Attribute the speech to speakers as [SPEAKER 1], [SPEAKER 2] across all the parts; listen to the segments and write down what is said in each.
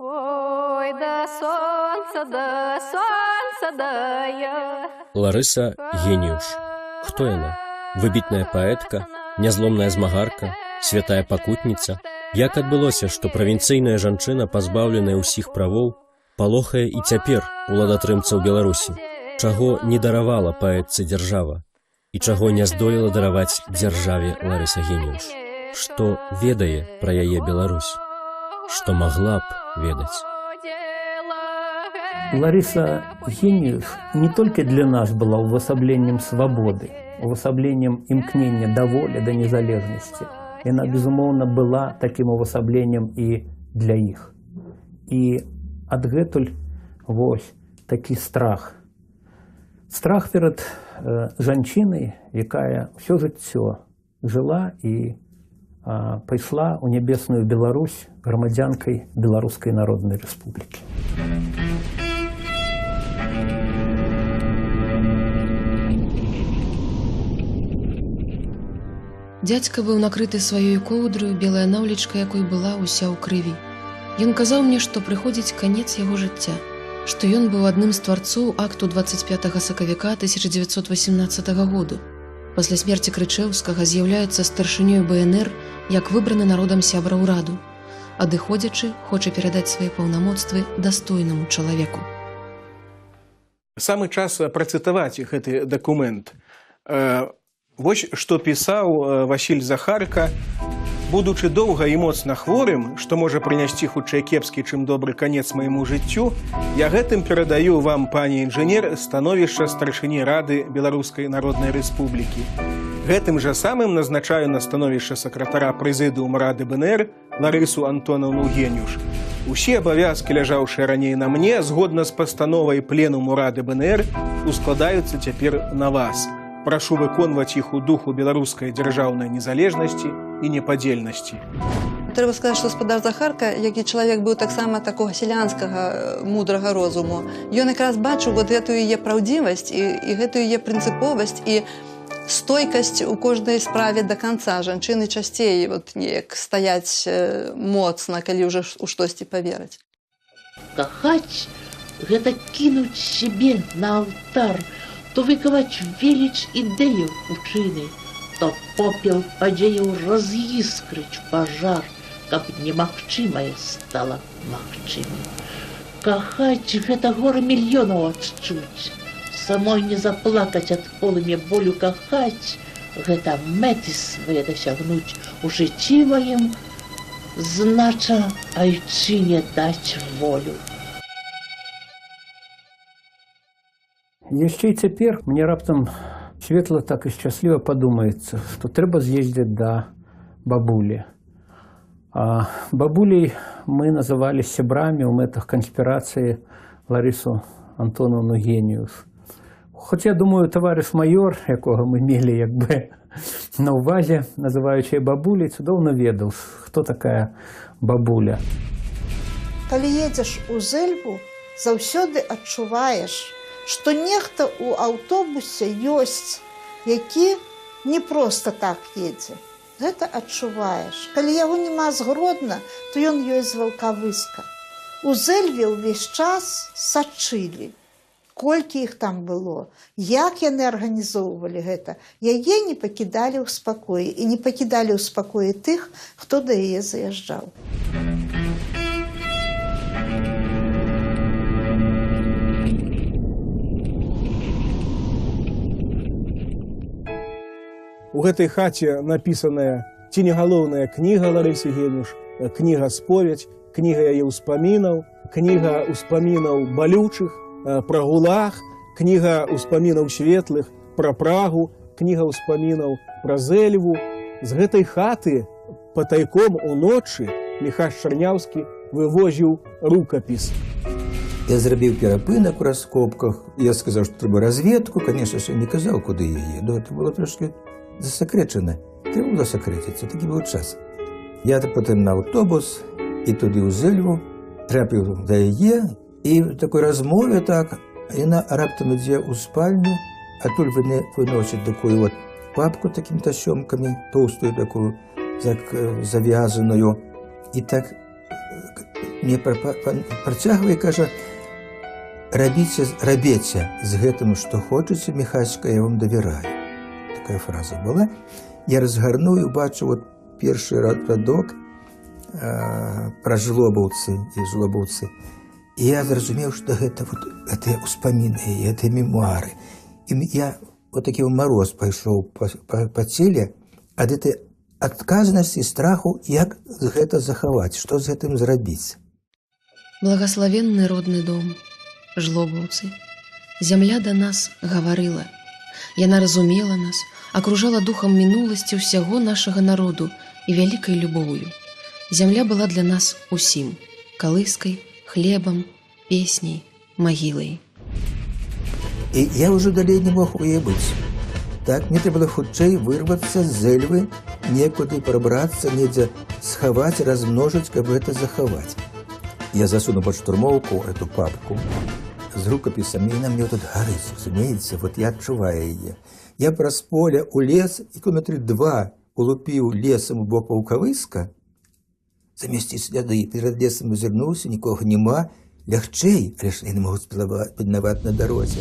[SPEAKER 1] Ой, да сонца, да сонца, да я.
[SPEAKER 2] Ларыса Геніюш. Хто яна? Выбітная паэтка, нязломная змагарка, святая пакутніца. Як адбылося, што правінцыйная жанчына, пазбаўленая ўсіх правоў, палохае і цяпер уладатрымцаў Беларусі, чаго не даравала паэтцы дзяржава і чаго не здолела дараваць дзяржаве Ларыса Геніюш, што ведае пра яе Беларусь, што магла б ведаць.
[SPEAKER 3] Лариса Гениюш не только для нас была увасабленнем свабоды, увасабленнем імкнення да волі, да незалежнасці. Яна, безумоўна, была такім увасабленнем і для іх. І адгэтуль вось такі страх. Страх перад жанчынай, якая ўсё жыццё жыла і пайшла ў нябесную Беларусь грамадзянкай Беларускай Народнай Рэспублікі.
[SPEAKER 4] Дзядзька быў накрыты сваёй коўдраю, белая наўлічка якой была ўся ў крыві. Ён казаў мне, што прыходзіць канец яго жыцця, што ён быў адным з тварцоў акту 25 сакавіка 1918 году. Пасля смерці Крычэўскага з'яўляецца старшынёй БНР як выбраны народам сябра ўраду. Адыходзячы, хоча перадаць свае паўнамоцтвы дастойнаму чалавеку.
[SPEAKER 5] Самы час працытаваць гэты дакумент. Вось што пісаў Васіль Захарка: «Будучы доўга і моцна хворым, што можа прынясці хутчэй кепскі, чым добры канец майму жыццю, я гэтым перадаю вам, пане інжынер, становішча старшыні Рады Беларускай Народнай Рэспублікі. Гэтым жа самым назначаю на становішча сакратара прэзідыума Рады БНР Ларысу Антонаўну Геніюш. Усе абавязкі, ляжаўшыя раней на мне, згодна з пастановай пленуму Рады БНР, ускладаюцца цяпер на вас. Прашу выконваць іх у духу беларускай дзяржаўнай незалежнасці і непадзельнасці».
[SPEAKER 6] Трэба сказаць, што спадар Захарка, які чалавек быў таксама такога сялянскага мудрага розуму, ён якраз бачыў вот гэтую яе праўдзівасць і гэтую яе прынцыповасць і стойкасць у кожнай справе да канца. Жанчыны часцей вот неяк стаяць моцна, калі ўжо ў штосьці павераць.
[SPEAKER 7] Кахаць гэта кінуць сябе на алтар, то выкаваць веліч ідэю кучыны, то попел падзеяў разіскрыць пажар, каб немагчымае стала магчымым. Кахаць гэта горы мільёнаў адчуць, самой не заплакаць ад полымя болю. Кахаць гэта мэты свае дасягнуць у жыцці маім, знача айчыне даць волю.
[SPEAKER 3] Яшчэ і цяпер мне раптам светла так і шчасліва падумаецца, што трэба з'ездзіць да бабулі. А бабулей мы называлі сябрамі ў мэтах канспірацыі Ларысу Антонаўну Геніюш. Хоць я думаю, таварыш майор, якога мы мелі на ўвазе, называючы бабулей, цудоўна ведаў, хто такая бабуля.
[SPEAKER 8] Калі едзеш у Зэльву, заўсёды адчуваеш, што нехта ў аўтобусе ёсць, які не проста так едзе. Гэта адчуваеш. Калі яго няма з Гродна, то ён ёсць з Ваўкавыска. У Зэльве ўвесь час сачылі, колькі іх там было, як яны арганізоўвалі гэта. Яе не пакідалі ў спакоі і не пакідалі ў спакоі тых, хто да яе заязджаў.
[SPEAKER 5] У гэтай хаце напісаная ці не галоўная кніга Ларысы Геніюш, кніга споведь, кніга яе ўспамінаў, кніга ўспамінаў балючых, пра ГУЛАГ, кніга ўспамінаў светлых, пра Прагу, кніга ўспамінаў пра Зэльву. З гэтай хаты патайком уночы Міхась Чарняўскі вывозіў рукапіс.
[SPEAKER 9] Я зрабіў перапынак у раскопках. Я сказаў, што трэба разведку. Конечно ж, я не казаў, куды я еду. Это было трошки засакрэчана. Трэба было засакрэціцца, такі быў час. Я потым на аўтобус і туды ў Зэльву, трапіў да яе, і ў такой размове так, яна раптам ідзе ў спальню, адтуль выносіць такую вот папку такімі тасёмкамі, тоўстую такую, завязаную, і так Мне працягвае, кажа, рабіце з гэтым, што хочаце, Міхаська, я вам давяраю. Такая фраза была. Я разгарнуў і убачыў вот першы радок пра Жлобаўцы і Жлобаўцы. І я зразумеў, што гэта вот гэтыя ўспаміны, гэтыя мемуары. І я вот такі мароз пайшоў па целе ад этой адказнасці, страху, як гэта захаваць, што з гэтым зрабіць.
[SPEAKER 4] Благаславенны родны дом, Жлобаўцы. Зямля да нас гаварыла. Яна разумела нас, акружала духам мінуласці ўсяго нашага народу і вялікай любоўю. Зямля была для нас усім: калыскай, хлебам, песняй, магілай.
[SPEAKER 9] І я ўжо далей не мог у яе быць. Так, мне трэба было хутчэй вырвацца з Зэльвы, некуды прабрацца, недзе схаваць, размножыць, каб гэта захаваць. Я засунуў пад штурмоўку эту папку з рукапісамі, і яна мне тут гарыць, разумееце, вот я адчуваю яе. Я праз поле ў лес, і кіламетры 2 улупіў лесам у бок Ваўкавыска, замесці сляды, перад лесам азірнуўся, нікога няма, лягчэй, але ж яны могуць пільнаваць на дарозе.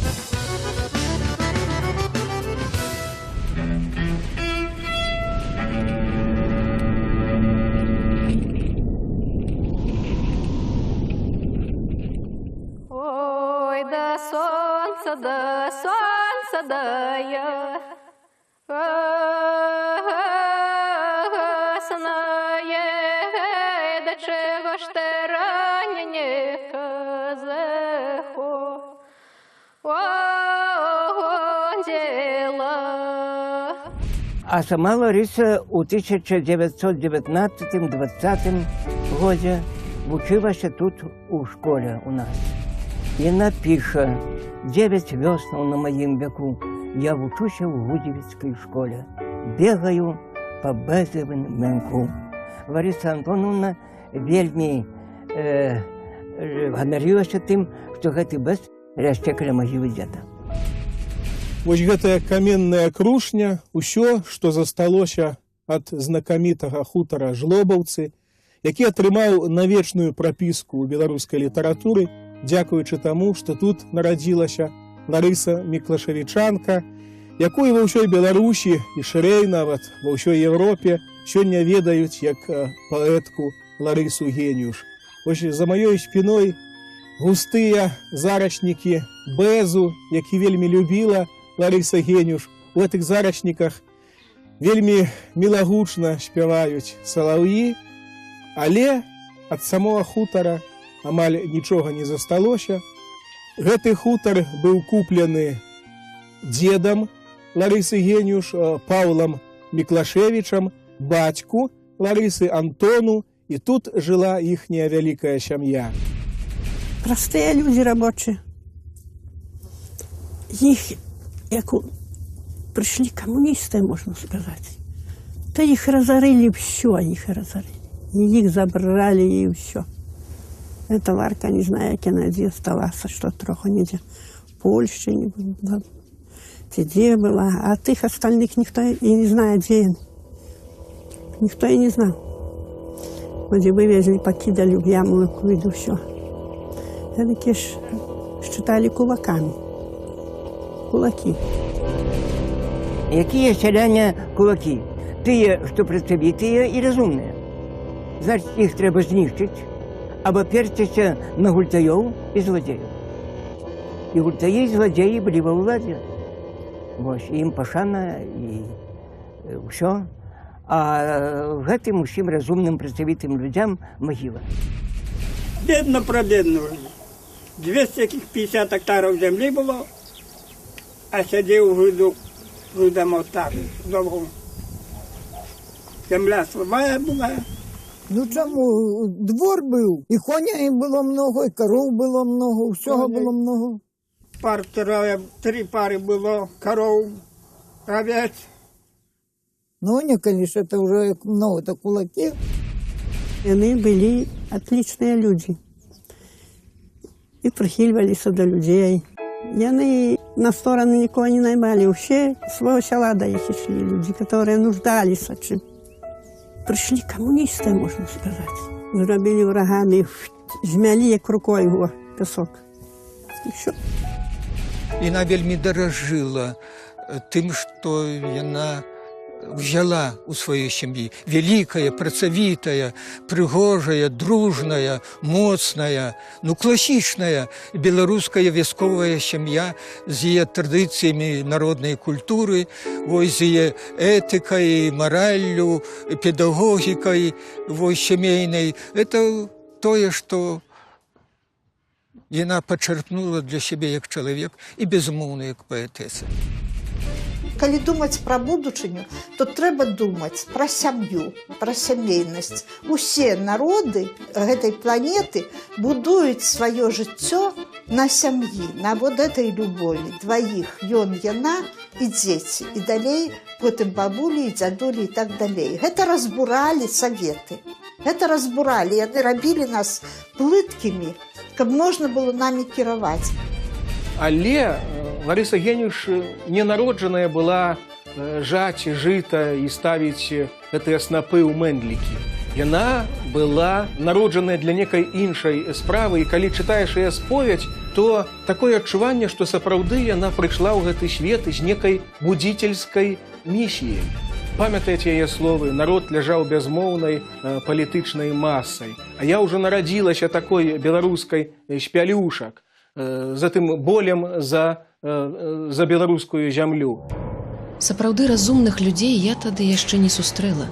[SPEAKER 1] Ой, да солнца, да солнца, да я. Знає, да чего ж ты ранее казахо. О, дела.
[SPEAKER 10] А сама Лариса у 1919-20 годзе вучылася тут у школе у нас. Яна піша: 9 вёснаў на маім вяку, я вучуся ў Гудзевіцкай школе, бегаю па бэзавым мянку. Лариса Антонаўна вельмі ганарылася тым, што гэты бэз расце каля магілы дзеда.
[SPEAKER 5] Вось гэтая каменная крушня, усё, што засталося ад знакамітага хутара Жлобаўцы, які атрымаў навечную прапіску ў беларускай літаратуры, дзякуючы таму, што тут нарадзілася Ларыса Міклашавічанка, якую ва ўсёй Беларусі і шырэй нават ва ўсёй Еўропе сёння ведаюць як паэтку Ларысу Геніюш. Вось за маёй спіной густыя зарачнікі бэзу, які вельмі любіла Ларыса Геніюш. У гэтых зарачніках вельмі мілагучна спяваюць салаўі, але ад самога хутара амаль нічога не засталося. Гэты хутар быў куплены дзедам Ларысы Геніюш, Паўлам Міклашевічам, бацьку Ларысы Антону, і тут жыла іхняя вялікая сям'я.
[SPEAKER 11] Простыя людзі рабочыя. Іх, як прыйшлі камуністы, можна сказаць, то іх разарылі ўсё, іх разарылі. І іх забралі, і ўсё. Эта Ларка, не знаю, як яна дзе сталася, што троху недзе в Польшчы не была, ці дзе была, а тых остальных ніхто і не знае, дзе яны. Ніхто і не знаў. Дзе вывезлі, пакідалі ў яму якую, ўсё. Такі ж считали кулаками. Кулаки.
[SPEAKER 10] Якія сяляне кулакі? Тыя, што працавітыя і разумныя. Значыць, іх трэба знішчыць, абаперціся на гультаёў і зладзеяў. І гультаі і зладзеі былі ва ўладзе. Вось, ім пашана і ўсё. А гэтым усім разумным працавітым людзям магіла.
[SPEAKER 12] Бедно пробедно жили. 250 гектаров земли было, а сидел в жиду, жидом так, довго. Земля слабая была.
[SPEAKER 13] Ну чому? Двор был, и коней было много, и коров было много, всего было много.
[SPEAKER 12] Пар трое, 3 пары было, коров, овец.
[SPEAKER 13] Ну, не, конечно, это уже много, это кулаки.
[SPEAKER 11] Они были отличные люди. И прихиливались до людей. Яны на сторону никого не наймали. Вообще своего села до их шли люди, которые нуждались. Пришли коммунисты, можно сказать. Зробили врагами Змялі, як рукой его, песок. І ўсё.
[SPEAKER 9] Яна вельмі даражыла тым, што яна взяла у сваёй сям'і. Вялікая, працавітая, прыгожая, дружная, моцная, ну, класічная беларуская вясковая сям'я з яе традыцыямі народнай культуры, вось, з яе этыкай, мараллю, педагогікай, вось, сямейнай. Это тое, што яна пачерпнула для сябе як чалавек і, безумоўна, як паэтэса.
[SPEAKER 8] Калі думаць пра будучыню, то трэба думаць пра сям'ю, пра сямейнасць. Усе народы гэтай планеты будуюць сваё жыццё на сям'і, на вот этой любові дваіх: ён, яна і дзеці. І далей потым бабулі і дзядулі і так далей. Гэта разбуралі саветы. Гэта разбуралі, яны рабілі нас плыткімі, каб можна было намі кіраваць.
[SPEAKER 5] Але Ларыса Геніюш не народжаная была жаць жыта і ставіць гэтыя снапы ў мэндлікі. Яна была народжаная для некай іншай справы, і калі чытаеш яе споведзь, то такое адчуванне, што сапраўды яна прыйшла ў гэты свет з некай будзіцельскай місіяй. Памятаеце яе словы: «Народ ляжаў бязмоўнай палітычнай масай, а я ўжо нарадзілася такой беларускай з пялюшак, за тым болем за беларускую зямлю».
[SPEAKER 4] Сапраўды разумных людзей я тады яшчэ не сустрэла.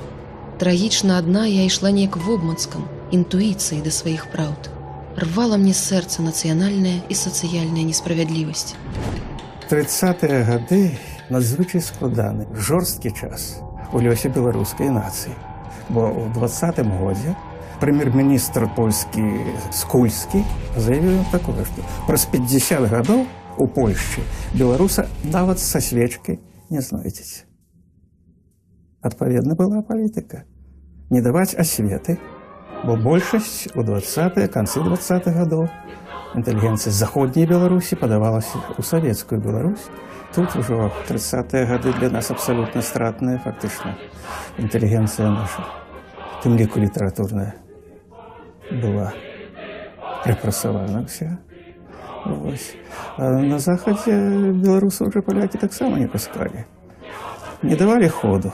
[SPEAKER 4] Трагічна адна я ішла неяк вобмацкам, інтуіцыяй да сваіх праўд. Рвала мне сэрца нацыянальная і сацыяльная несправядлівасць.
[SPEAKER 9] 30-е гады — надзвычай складаны, жорсткі час у лёсе беларускай нацыі. Бо ў 20-м годзе прэм'ер-міністр польскі Скульскі заявіў такое, што праз 50 гадоў у Польшчы беларуса нават са свечкай не знойдзеце. Адпаведна, была палітыка не даваць асветы, бо большасць у 20 канцы 20-х гадоў інтэлігенцыя заходняй Беларусі падавалася ў савецкую Беларусь. Тут ужо 30-е гады для нас абсалютна стратныя, фактычна інтэлігенцыя наша, тым ліку літаратурная, была рэпрэсавана ўся. Вось. А на захадзе беларусаў уже палякі таксама не пускалі. Не давалі ходу.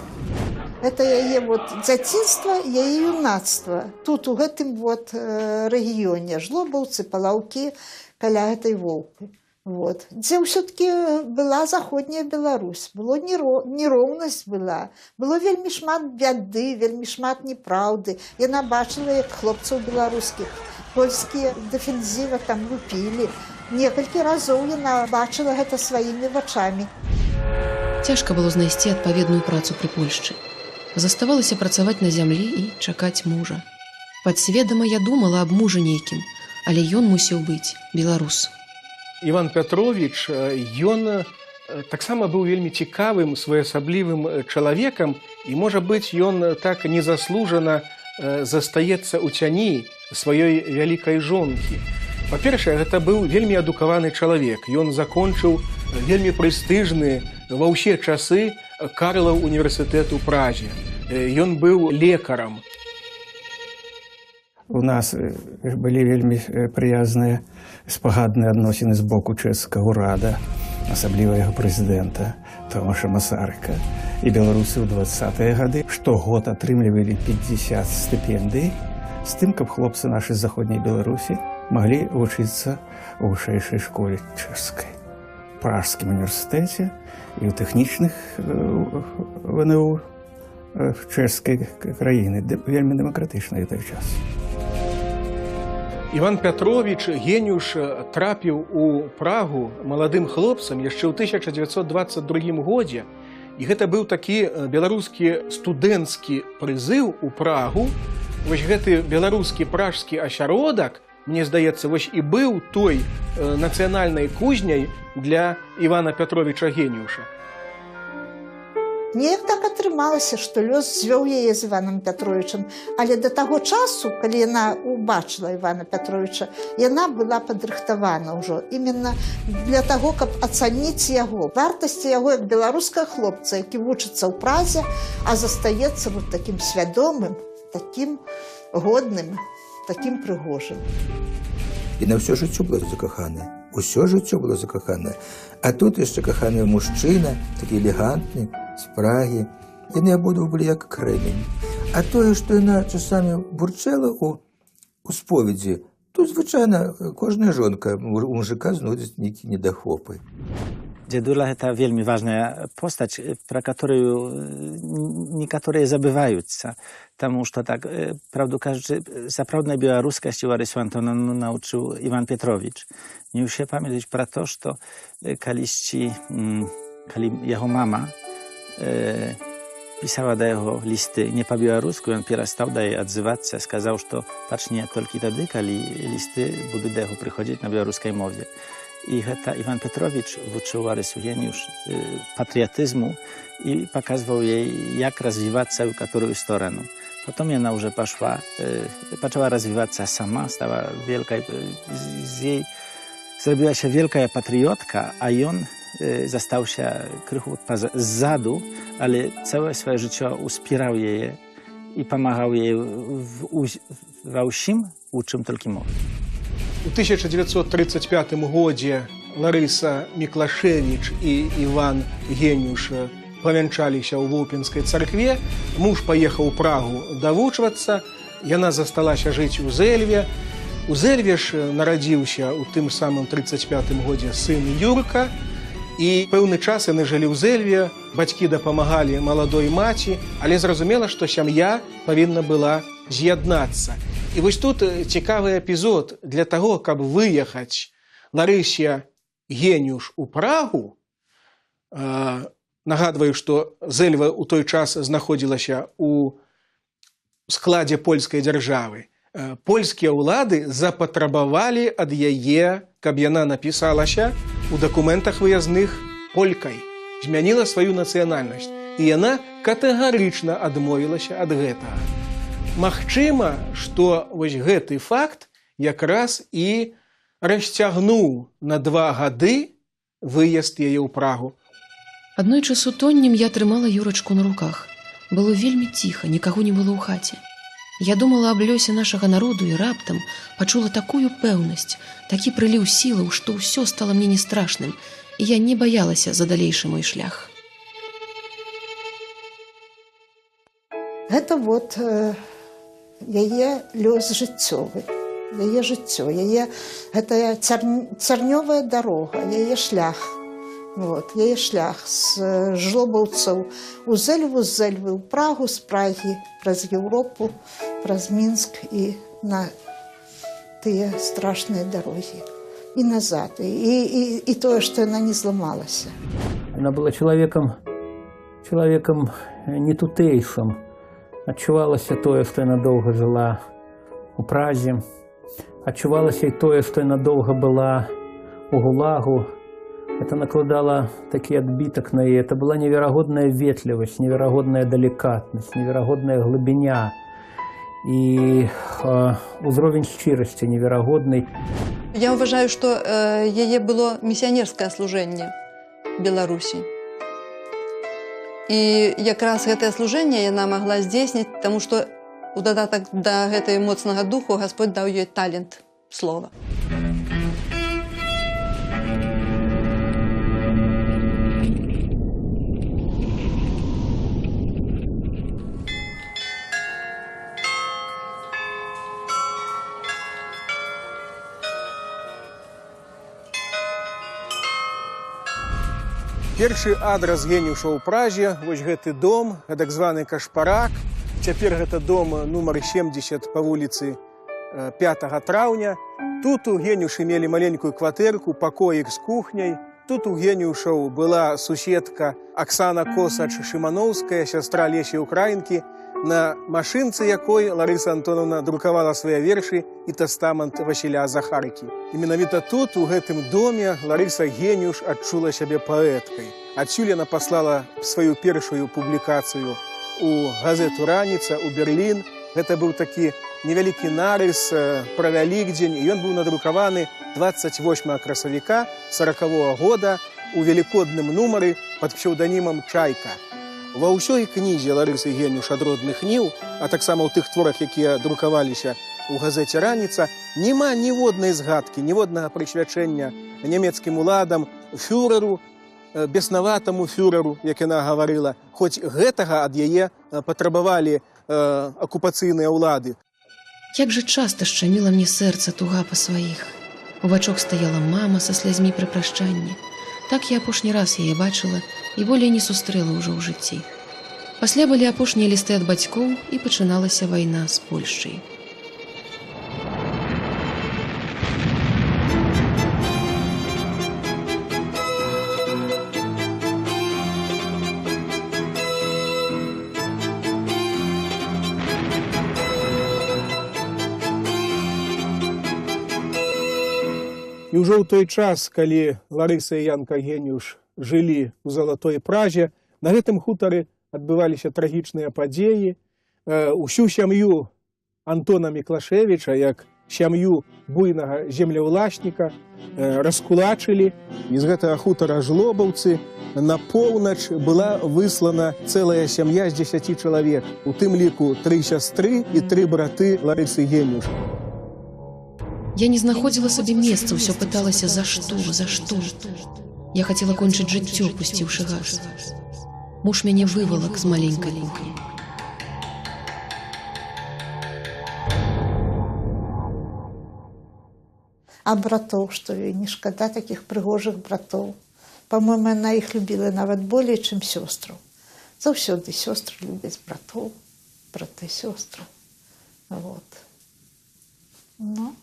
[SPEAKER 8] Это яе вот дзяцінства, яе юнацтва. Тут, у гэтым вот рэгіёне, Жлобаўцы, Палаўкі, каля гэтай Волпы. Вот. Дзе ўсё-таки была заходняя Беларусь, было нероўнасць была, было вельмі шмат бяды, вельмі шмат неправды. Яна бачыла, як хлопцаў беларускіх польскія дэфензіва там лупілі. Некалькі разоў яна бачыла гэта сваімі вачамі.
[SPEAKER 4] Цяжка было знайсці адпаведную працу пры Польшчы. Заставалася працаваць на зямлі і чакаць мужа. Падсведама я думала аб мужа нейкім, але ён мусіў быць беларус.
[SPEAKER 5] Іван Пятровіч, ён таксама быў вельмі цікавым, своеасаблівым чалавекам, і, можа быць, ён так незаслужана застаецца ў цяні сваёй вялікай жонкі. Па-першае, гэта быў вельмі адукаваны чалавек. Ён закончыў вельмі прэстыжны ва ўсе часы Карлаў універсітэт у Празе. Ён быў лекарам.
[SPEAKER 9] У нас былі вельмі прыязныя, спагадныя адносіны з боку чэшскага ўрада, асабліва яго прэзідэнта Томаша Масарыка. І беларусы ў 20-е гады штогод атрымлівалі 50 стыпендый з тым, каб хлопцы нашы з заходняй Беларусі маглі вучыцца ў вышэйшай школе чэшскай, Пражскім універсітэце і ў тэхнічных ВНУ чэшскай краіны, вельмі дэмакратычнай той час.
[SPEAKER 5] Іван Пятровіч Геніюш трапіў у Прагу маладым хлопцам яшчэ ў 1922 годзе. І гэта быў такі беларускі студэнцкі прызыў у Прагу. Вось гэты беларускі пражскі асяродак, мне здаецца, вось і быў той нацыянальнай кузняй для Івана Пятровіча Геніюша.
[SPEAKER 8] Неяк так атрымалася, што лёс звёў яе з Іванам Пятровічам, але да таго часу, калі яна убачыла Івана Пятровіча, яна была падрыхтавана ўжо именно для таго, каб ацаніць яго, вартасці яго як беларускага хлопца, які вучыцца ў Празе, а застаецца вот такім свядомым, такім годным. такім прыгожым.
[SPEAKER 9] І на ўсё жыццё была закаханая. Усё жыццё было закаханая. А тут яшчэ каханы мужчына, такі элегантны, з Прагі. Яны абодва былі як крэмень. А тое, што яна часамі бурчэла у споведзі, то, звычайна, кожная жонка у мужыка знойдзе нейкі недахопы.
[SPEAKER 14] Дзядуля гэта вельмі важная постаць, пра которую некаторыя забываюцца, таму што так, праўду кажучы, сапраўднай беларускасці Ларысу Антонаўну навучыў Іван Петровіч. Не ўсе памятаюць пра то, што калісьці, калі яго мама пісала да яго лісты не па-беларуску, ён перастаў да яе адзывацца, сказаў, што пачне толькі тады, калі лісты будуць да яго прыходзіць на беларускай мове. І гэта Іван Петровіч вучыў Ларысу Геніюш патрыятызму і паказваў jej, як развівацца ў которую сторону. Потом яна уже пошла, пачала развівацца сама, стала велькай, з jej зрабілася велькая патрыётка, а ён застаўся крыху ззаду, але цэлае сваё жыццё успіраў яе і памагаў ёй ва ўсім, у чым толькі мог.
[SPEAKER 5] У 1935 годзе Ларыса Міклашевіч і Іван Геніюш павянчаліся ў Вопінскай царкве. Муж паехаў у Прагу давучвацца, яна засталася жыць у Зэльве. У Зэльве ж нарадзіўся ў тым самым 35 годзе сын Юрка. І пэўны час яны жылі ў Зэльве, бацькі дапамагалі маладой маці, але зразумела, што сям'я павінна была з'яднацца. І вось тут цікавы эпізод. Для таго, каб выехаць Ларысе Геніюш у Прагу, нагадваю, што Зэльва ў той час знаходзілася ў складзе польскай дзяржавы, польскія ўлады запатрабавалі ад яе, каб яна напісалася у дакументах выязных полькай, змяніла сваю нацыянальнасць. І яна катэгарычна адмовілася ад гэтага. Магчыма, што вось гэты факт якраз і расцягнуў на 2 гады выезд яе ў Прагу.
[SPEAKER 4] Аднойчы сутоннем я трымала Юрачку на руках. Было вельмі ціха, нікаго не было ў хаце. Я думала аб лёсе нашага народу і раптам пачула такую пэўнасць, такі прыліў сілаў, што ўсё стала мне не страшным, і я не баялася за далейшы мой шлях.
[SPEAKER 8] Гэта вот яе лёс жыццёвы, яе жыццё, яе гэтая цярнёвая дарога, яе шлях. Вот, яе шлях з Жлобаўцаў у Зэльву, з Зэльвы ў Прагу, з Прагі праз Еўропу, праз Мінск і на тыя страшныя дарогі. І назад, і тое, што яна не зламалася.
[SPEAKER 3] Она была чалавекам не тутэйшым. Адчувалася тое, што яна доўга жыла у Празе. Адчувалася і тое, што яна доўга была у ГУЛАГу. Это накладало такі адбітак на яе. Это была неверагодная ветлівасць, неверагодная далікатнасць, неверагодная глыбіня і узровень шчырасці неверагодны.
[SPEAKER 6] Я ўважаю, што яе было місіянерскае служэнне Беларусі. І якраз гэтае служэнне яна магла здзейсніць, таму што ў дадатак да гэтай моцнага духу Господь даў ёй талент слова.
[SPEAKER 5] Першы адрас Геніюша ў Празе, вось гэты дом, так званы Кашпарак. Цяпер гэта дом нумар 70 па вуліцы 5 траўня. Тут у Геніюшы мелі маленькую кватэрку, пакоік з кухняй. Тут у Геніюшаў была суседка Аксана Косач-Шымановская, сястра Лесі Украінкі, на машынцы якой Ларыса Антонаўна друкавала свае вершы і тэстамант Васіля Захаркі. І менавіта тут, у гэтым доме, Ларыса Геніюш адчула сябе паэткай. Адсюль яна паслала сваю першую публікацыю у газету «Раніца», у Берлін. Гэта быў такі невялікі нарыс пра Вялікдзень, і ён быў надрукаваны 28 красавіка 40-го года у велікодным нумары пад псеўданімам «Чайка». Ва ўсёй кнізе Ларысы Геніюш «Ад родных ніў», а таксама ў тых творах, якія друкаваліся у газеце «Раніца», няма ніводнай згадкі, ніводнага прысвячэння нямецкім уладам, фюреру, беснаватаму фюреру, як яна гаварыла, хоць гэтага ад яе патрабавалі акупацыйныя ўлады.
[SPEAKER 4] Як жа часта шчаміла мне сэрца туга па сваіх. У вачох стаяла мама са слязьмі пры прашчанні. Так я апошні раз яе бачыла і болей не сустрэла ўжо ў жыцці. Пасля былі апошнія лісты ад бацькоў, і пачыналася вайна з Польшчай.
[SPEAKER 5] І ўжо ў той час, калі Ларыса і Янка Геніюш жылі ў Залатой Празе, на гэтым хутары адбываліся трагічныя падзеі. Усю сям'ю Антона Міклашевіча, як сям'ю буйнага землеўласніка, раскулачылі. І з гэтага хутара Жлобаўцы на поўнач была выслана цэлая сям'я з 10 чалавек, у тым ліку 3 сястры і 3 браты Ларысы Геніюш.
[SPEAKER 4] Я не знаходзіла сабе месца, ўсё пыталася, за што, за што. Я хацела кончыць жыццё, пусціўшы газ. Муж мяне вывалак з маленькай кухні.
[SPEAKER 8] А братоў, што ёй не шкада такіх прыгожых братоў. Па-мойму, яна іх любіла нават болей, чым сёстраў. Заўсёды сёстры любяць братоў, браты сёстраў. Вот. Ну.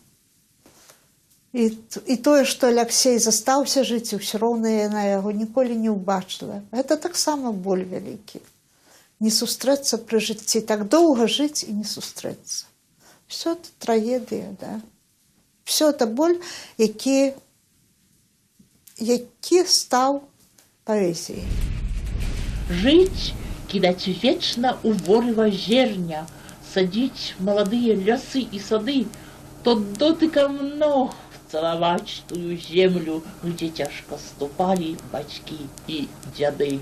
[SPEAKER 8] І тое, што Аляксей застаўся жыць, і ўсё роўна яна яго ніколі не ўбачыла. Гэта таксама боль вялікі. Не сустрэцца пры жыцці, так доўга жыць і не сустрэцца. Всё это трагедыя, да. Всё это боль, які стаў паэзіяй.
[SPEAKER 7] Жыць, кідаць вечна ў ворыва зерня, садзіць маладыя лясы і сады, то дотыкам ног целовать тую землю, где тяжко ступали бацькі и дзяды.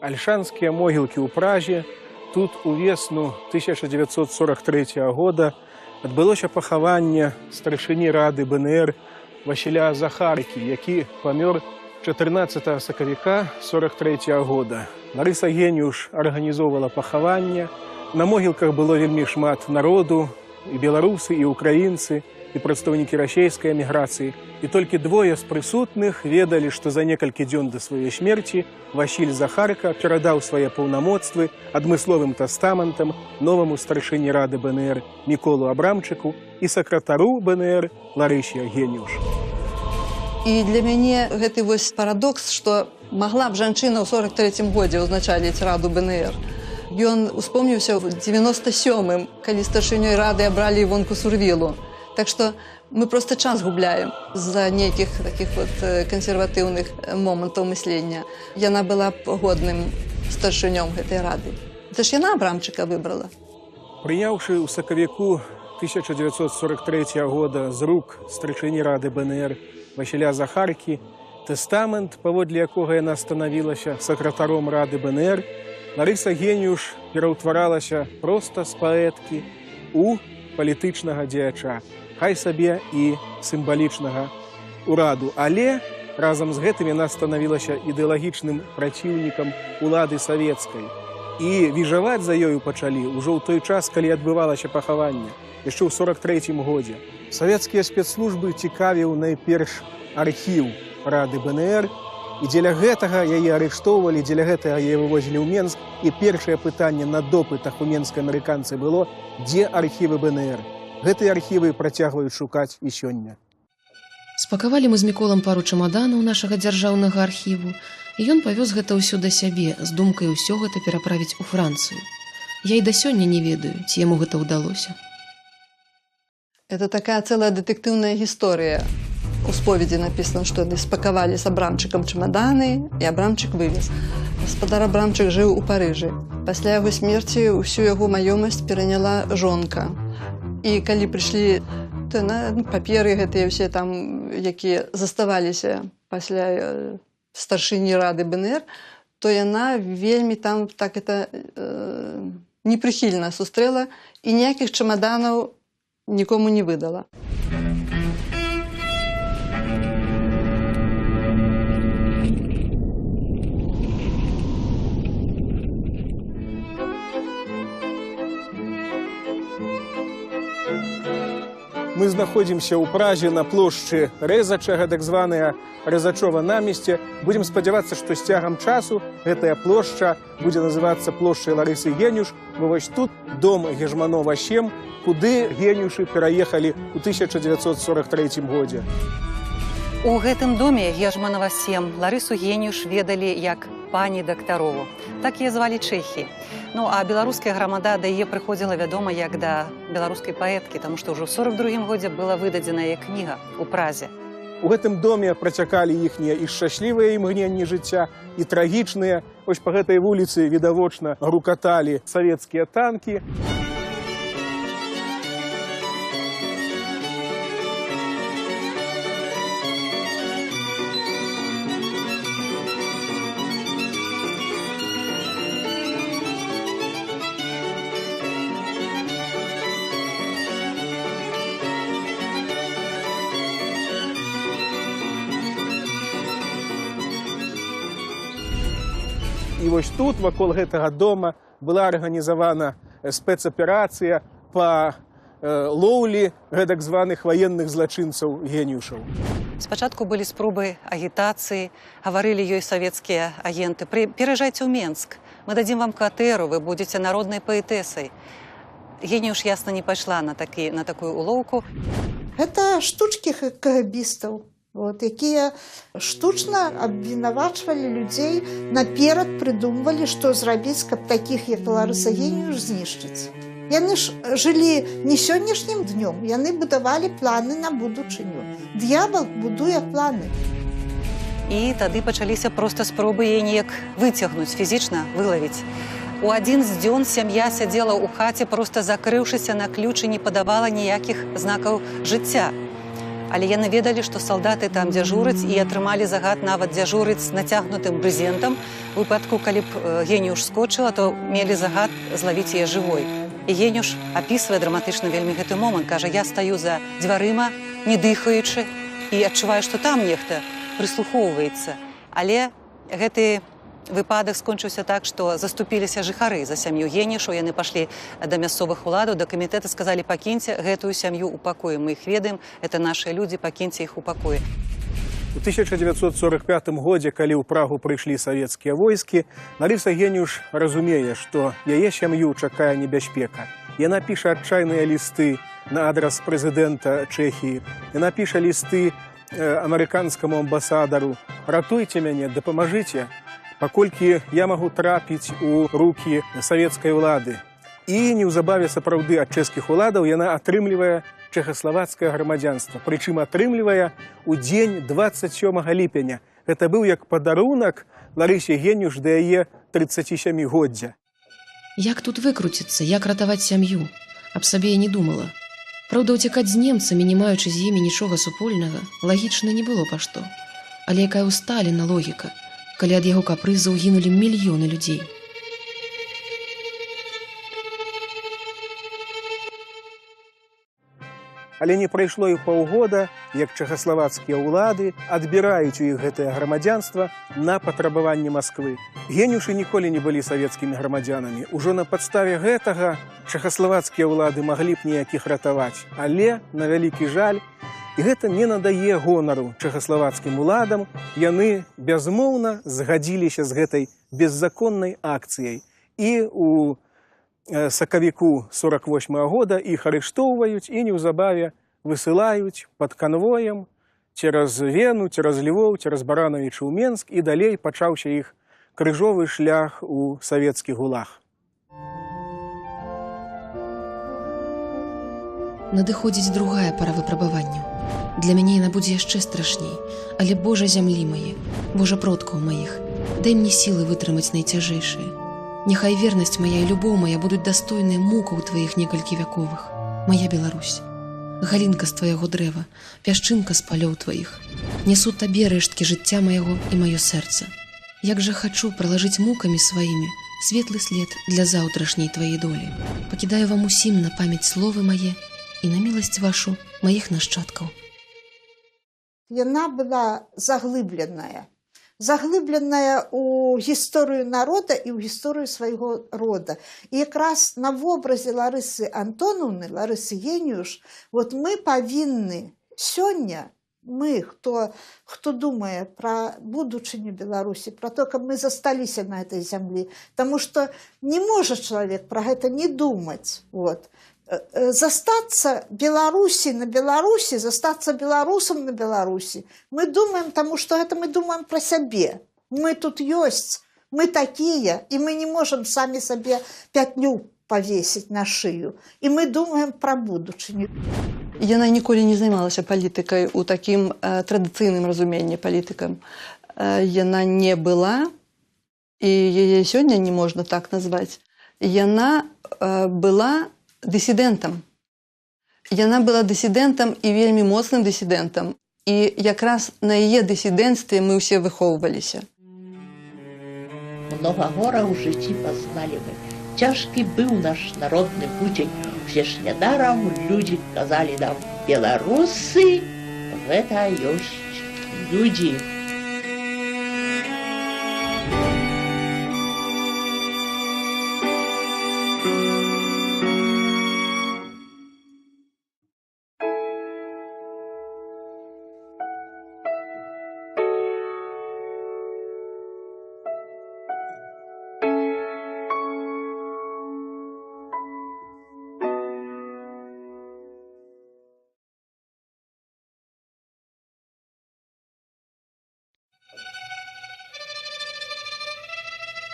[SPEAKER 5] Альшанскія могілкі ў Празе. Тут у весну 1943 года адбылося пахаванне старшыні рады БНР Васіля Захаркі, які памёр 14 сакавіка 43 года. Ларыса Геніюш арганізоўвала пахаванне. На могілках было вельмі шмат народу, і беларусы, і украінцы, і прадстаўнікі расійскай эміграцыі. І толькі двое з прысутных ведалі, што за некалькі дзён да сваёй смерці Васіль Захарка перадаў свае паўнамоцтвы адмысловым тэстаментам новаму старшыні рады БНР Міколу Абрамчыку і сакратару БНР Ларысе Геніюш.
[SPEAKER 6] І для мяне гэты вось парадокс, што магла б жанчына ў 43-м годзе ўзначаліць раду БНР. Ён успомніўся ў 97-м, калі старшынёй рады абралі Івонку Сурвілу. Так што мы просто час губляем з-за нейкіх такіх вот кансерватыўных момантаў мыслення. Яна была б годным старшынём гэтай рады. Це ж яна Абрамчыка выбрала.
[SPEAKER 5] Прыняўшы ў сакавіку 1943 года з рук старшыні рады БНР Васіля Захаркі тэстамент, паводле якога яна станавілася сакратаром рады БНР, Ларыса Геніюш пераўтваралася проста з паэткі у палітычнага дзеяча, хай сабе і сімвалічнага ураду. Але разам з гэтым яна станавілася ідэалагічным праціўнікам улады савецкай. І віжаваць за ёю пачалі ўжо ў той час, калі адбывалася пахаванне, яшчэ ў 43-м годзе. Савецкія спецслужбы цікавіў найперш архіў рады БНР, і дзеля гэтага яе арыштоўвалі, дзеля гэтага яе вывозілі ў Менск. І першае пытанне на допытах у менска-амерыканцы было, дзе архівы БНР? Гэтыя архівы працягваюць шукаць і сёння.
[SPEAKER 4] Спакавалі мы з Міколам пару чамаданаў нашага дзяржаўнага архіву, і ён павёз гэта ўсё да сябе з думкай усё гэта пераправіць у Францыю. Я і да сёння не ведаю, ці яму гэта ўдалося.
[SPEAKER 6] Это такая целая дэтэктыўная гісторыя. У споведзі написано, што яны спакавалі з Абрамчыкам чамаданы, і Абрамчык вывез. Спадар Абрамчык жыў у Парыжы. Пасля яго смерці ўсю яго маёмасць пераняла жонка. І калі прыйшлі, то яна, ну, паперы гэтыя ўсе там, якія заставаліся пасля старшыні рады БНР, то яна вельмі там так это непрыхільна сустрэла і ніякіх чамаданаў нікому не выдала.
[SPEAKER 5] Мы знаходзімся ў Празе на плошчы Рэзачага, так званая Рэзачова намесце. Будзем спадзявацца, што з цягам часу гэтая плошча будзе называцца плошчай Ларысы Генюш, бо вось тут дом Гежманова 7, куды Генюшы пераехалі ў 1943 годзе.
[SPEAKER 15] У гэтым доме Гежманова 7 Ларысу Генюш ведалі як пані Дактарову. Так яе звалі чэхі. Ну, а беларуская грамада да яе прыходзіла, вядома, як да беларускай паэткі, таму што ўжо ў 42 годзе была выдадзена яе кніга ў Празе.
[SPEAKER 5] У гэтым доме працякалі іхнія і шчаслівыя імгненні жыцця, і трагічныя. Вось па гэтай вуліцы відавочна грукаталі савецкія танкі. І вось тут, вакол гэтага дома, была арганізавана спецаперацыя па лоўлі гэтак званых ваенных злачынцаў генюшаў.
[SPEAKER 15] Спачатку былі спробы агітацыі, гаварылі ёй савецкія агенты: «Пераязджайце ў Менск, мы дадзім вам кватэру, вы будзеце народнай паэтэсай». Генюш, ясна, не пайшла на такую улоўку.
[SPEAKER 8] Гэта штучкі кагабістаў, вот, якія штучна абвінавачвалі людзей, наперад прыдумвалі, што зрабіць, каб такіх, як Ларыса Генюш, знішчыць. Яны ж жылі не сённяшнім днём, яны будавалі планы на будучыню. Д'ябал будуе планы.
[SPEAKER 15] І тады пачаліся проста спробы яе неяк выцягнуць, фізічна вылавіць. У адзін з дзён сям'я сядзела ў хаце, проста закрыўшыся на ключ, і не падавала ніякіх знакаў жыцця. Але яны ведалі, што салдаты там дзяжураць, і атрымалі загад нават дзяжурыць з нацягнутым брызентам. У выпадку, калі б Генюш скочыла, то мелі загад злавіць яе жывой. І Генюш апісвае драматычна вельмі гэты момант. Кажа, я стаю за дзвярыма, не дыхаючы, і адчуваю, што там нехта прыслухоўваецца. Але гэты выпадак скончыўся так, што заступіліся жыхары за сям'ю Генюшу, яны пашлі да мясцовых уладаў, да камітэта, сказалі: пакіньце гэтую сям'ю ў пакоі, мы іх ведаем, это нашыя людзі, пакіньце іх у пакоі.
[SPEAKER 5] У 1945 годзе, калі ў Прагу прыйшлі савецкія войскі, Ларыса Генюш разумее, што яе сям'ю чакае небяспека. Яна піша адчайныя лісты на адрас прэзідэнта Чэхіі, яна піша лісты амерыканскаму амбасадару: «Ратуйце мяне, дапамажыце, паколькі я магу трапіць у рукі савецкай улады». І неўзабаве сапраўды ад чэшскіх уладаў яна атрымлівае чэхаславацкае грамадзянства. Прычым атрымлівае ў дзень 27 ліпеня. Гэта быў як падарунак Ларысе Генюш да яе 37-годдзя.
[SPEAKER 4] Як тут выкруціцца, як ратаваць сям'ю? Аб сабе я не думала. Праўда, уцякаць з немцамі, не маючы з імі нічога супольнага, лагічна не было па што. Але якая ў Сталіна логіка, калі ад яго капрызаў гінулі мільёны людзей?
[SPEAKER 5] Але не прайшло і паўгода, як чэхаславацкія ўлады адбіраюць у іх гэтае грамадзянства на патрабаванне Масквы. Генюшы ніколі не былі савецкімі грамадзянамі. Ужо на падставе гэтага чэхаславацкія ўлады маглі б неяк іх ратаваць. Але, на вялікі жаль, і гэта не надае гонару чэхаславацкім уладам, яны бязмоўна згадзіліся з гэтай беззаконнай акцыяй. І у сакавіку 48-го года іх арыштоўваюць і неўзабаве высылаюць пад канвоем цераз Вену, цераз Львоў, цераз Баранавічы ў Менск, і далей пачаўся іх крыжовы шлях у савецкі гулаг.
[SPEAKER 4] Надыходзіць другая пара выпрабаванняў. Для мяне яна будзе яшчэ страшней, але Божа зямлі мае, Божа продкаў маіх, Дай мне сілы вытрымаць найцяжэйшае. Няхай вернасць мая і любоў мая будуць дастойныя мукаў тваіх некалькі вяковых. Мая Беларусь, галінка з твайго дрэва, пясчынка з палёў тваіх. Несу табе рэшткі жыцця майго і маё сэрца. Як жа хачу пралажыць мукамі сваімі светлы след для заўтрашняй тваей долі. Пакідаю вам усім на памяць словы мае і на міласць вашу маіх нашчадкаў.
[SPEAKER 8] Яна была заглыбленая. Заглыбленая ў гісторыю народа і ў гісторыю свайго рода. І якраз на вобразе Ларысы Антонаўны, Ларысы Геніюш, вот мы павінны сёння, мы, хто думае пра будучыню Беларусі, пра то, каб мы засталіся на этой зямлі, таму што не можа чалавек пра гэта не думаць. Вот. Застацца Беларусі на Беларусі, застацца беларусам на Беларусі. Мы думаем, таму што гэта мы думаем пра сябе. Мы тут ёсць, мы такія, і мы не можам самі сабе пятлю павесіць на шыю. І мы думаем пра будучыню.
[SPEAKER 6] Яна ніколі не займалася палітыкай у такім традыцыйным разуменні палітыкам. Яна не была, і яе сёння не можна так назваць, яна была дысідэнтам. Яна была дысідэнтам і вельмі моцным дысідэнтам. І якраз на яе дысідэнцтве мы ўсе выхоўваліся.
[SPEAKER 7] Много гора ў жыцці пазналі мы. Цяжкі быў наш народны пуцень. Усе ж нядарам людзі казалі нам: беларусы гэта ёсць людзі.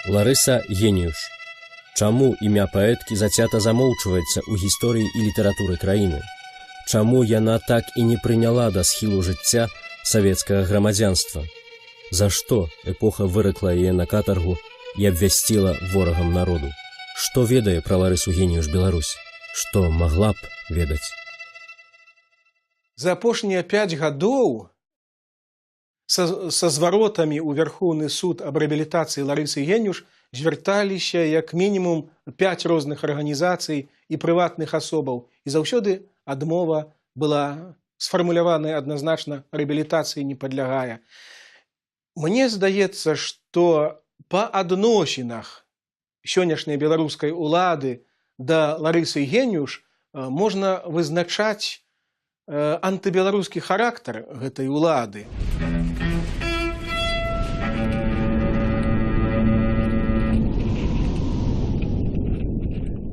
[SPEAKER 2] Ларыса Геніюш. Чаму імя паэткі зацята замоўчваецца ў гісторыі і літаратуры краіны? Чаму яна так і не прыняла да схілу жыцця савецкага грамадзянства? За што эпоха выракла яе на катаргу і абвясціла ворагам народу? Што ведае пра Ларысу Геніюш Беларусь? Што магла б ведаць?
[SPEAKER 5] За апошнія 5 гадоў са зваротамі ў Вярхоўны суд аб рэабілітацыі Ларысы Геніюш звярталіся як мінімум 5 розных арганізацый і прыватных асобаў. І заўсёды адмова была сфармуляваная адназначна, рэабілітацыі не падлягае. Мне здаецца, што па адносінах сённяшняй беларускай улады да Ларысы Геніюш можна вызначаць антыбеларускі характар гэтай улады.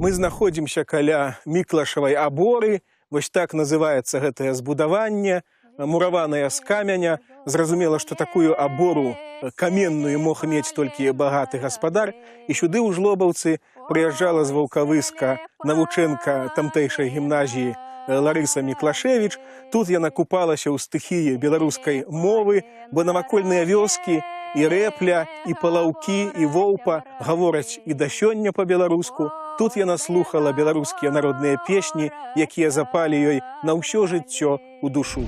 [SPEAKER 5] Мы знаходзімся каля Міклашавай аборы, вось так называецца гэтае збудаванне, мураванае з каменя. Зразумела, што такую абору каменную мог мець толькі багаты гаспадар. І сюды ў Жлобаўцы прыязджала з Ваўкавыска навучэнка тамтэйшай гімназіі Ларыса Міклашевіч. Тут яна купалася ў стыхіі беларускай мовы, бо навакольныя вёскі і Рэпля, і Палаўкі, і Воўпа гавораць і да сёння па-беларуску. Тут яна слухала беларускія народныя песні, якія запалі ёй на ўсё жыццё ў душу.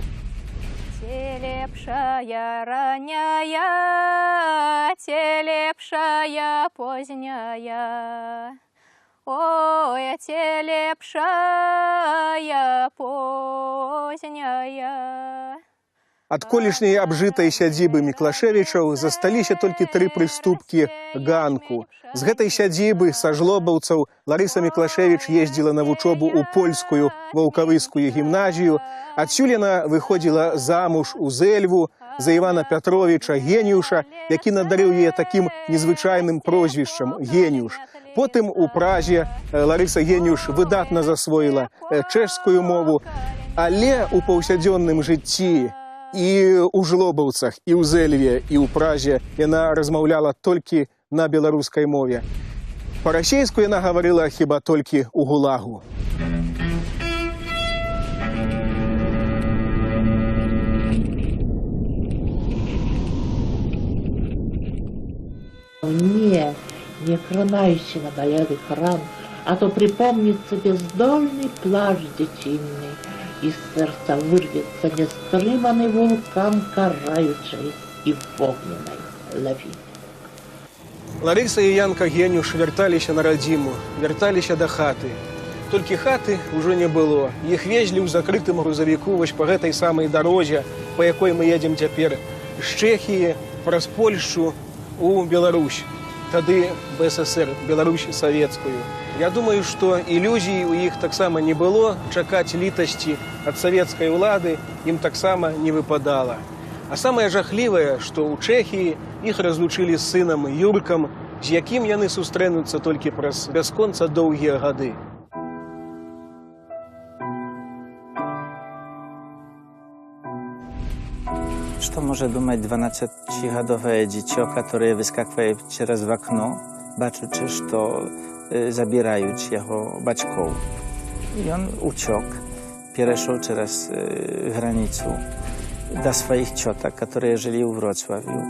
[SPEAKER 1] Те лепшая раняя, те лепшая позняя. Ой, те лепшая позняя.
[SPEAKER 5] Ад колішняй абжытай сядзібы Міклашевічаў засталіся толькі 3 прыступкі ганку. З гэтай сядзібы са Жлобаўцаў Ларыса Міклашевіч ездзіла на вучобу ў польскую ваўкавыскую гімназію. Адсюль яна выходзіла замуж у Зэльву за Івана Пятровіча Геніюша, які надарыў яе такім незвычайным прозвішчам Геніюш. Потым у Празе Ларыса Геніюш выдатна засвоіла чэшскую мову, але ў паўсядзённым жыцці і ў Жлобаўцах, і ў Зэльве, і ў Празе яна размаўляла толькі на беларускай мове. Па-расейску яна гаварыла хіба толькі ў ГУЛАГу.
[SPEAKER 7] Не, не кранайся наболелых ран, а то припомнится бездольный плач дзяцінны, і з сэрца вырвецца нястрыманы вулкан караючай і вогненнай лавіны.
[SPEAKER 5] Ларыса і Янка Генюш вярталіся на радзіму, вярталіся да хаты. Толькі хаты ўжо не было. Іх везлі ў закрытым грузавіку вось па гэтай самай дарозе, па якой мы едзем цяпер, з Чэхіі праз Польшчу у Беларусь. Тады БССР, Беларусь савецкую. Я думаю, што ілюзій у іх таксама не было, чакаць літасці ад савецкай улады ім таксама не выпадала. А самае жахлівае, што ў Чэхіі іх разлучылі з сынам Юркам, з якім яны сустрэнуцца толькі праз бясконца доўгія гады.
[SPEAKER 14] Што можа думаць 12-гадовае дзіцё, которое выскаквае цераз вакно, бачучы, што забіраюць яго бацькоў. Ён уцёк, перайшоў цераз граніцу да сваіх цётак, которые жылі ў Вроцлавю,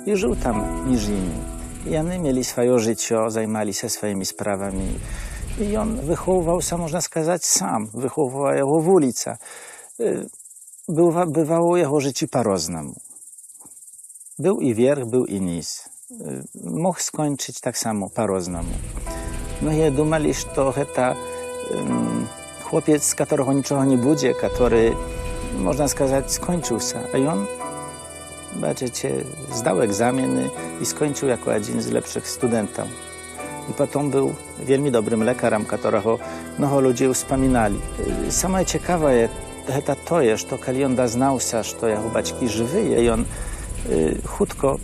[SPEAKER 14] і жыў там між імі. Яны мелі сваё жыццё, займаліся сваімі справамі. І ён выхоўваўся, можна сказаць, сам, выхоўвала яго вуліца. Bywało jego życiu po-roznemu. Był i wierch, był i niz. Mógł skończyć tak samo po-roznemu. Mnogie dumali, że to chłopiec, z którego niczego nie będzie, który, można сказать, skończył się. A on, zobaczycie, zdał egzaminy i skończył jako jeden z lepszych studentów. I potem był wielmi dobrym lekarzem, którego mnogo ludzi wspominali. Самое ciekawe гэта тое, што калі ён дазнаўся, што яго бацькі жывыя, ён хутка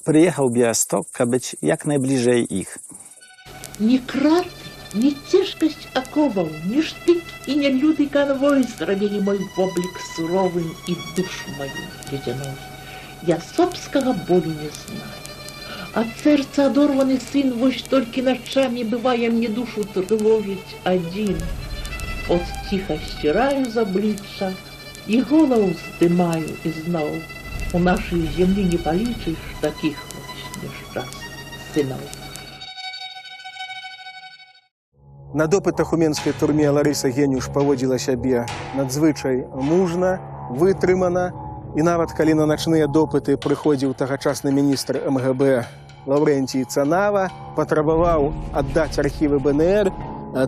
[SPEAKER 14] прыехаў у Беласток, каб быць як найбліжэй іх.
[SPEAKER 7] Ні краты, ні цяжкасць аковаў, ні штык і не люты канвой зрабілі мой воблік суровым і душу маю ледзяной. Я сопскага болю не знаю. Ад сэрца адорваны сын вось толькі начамі бывае мне душу трывожыць адзін. От ціха сціраю з аблічча і голаў здымаю ізноў. У нашай землі не палічыш такіх вось няшчасных сыноў.
[SPEAKER 5] На допытах у менскай турме Ларыса Генюш паводзіла сябе надзвычай мужна, вытрымана. І нават калі на начныя допыты прыходзіў тагачасны міністр МГБ Лаўрэнцій Цанава, патрабаваў аддаць архівы БНР,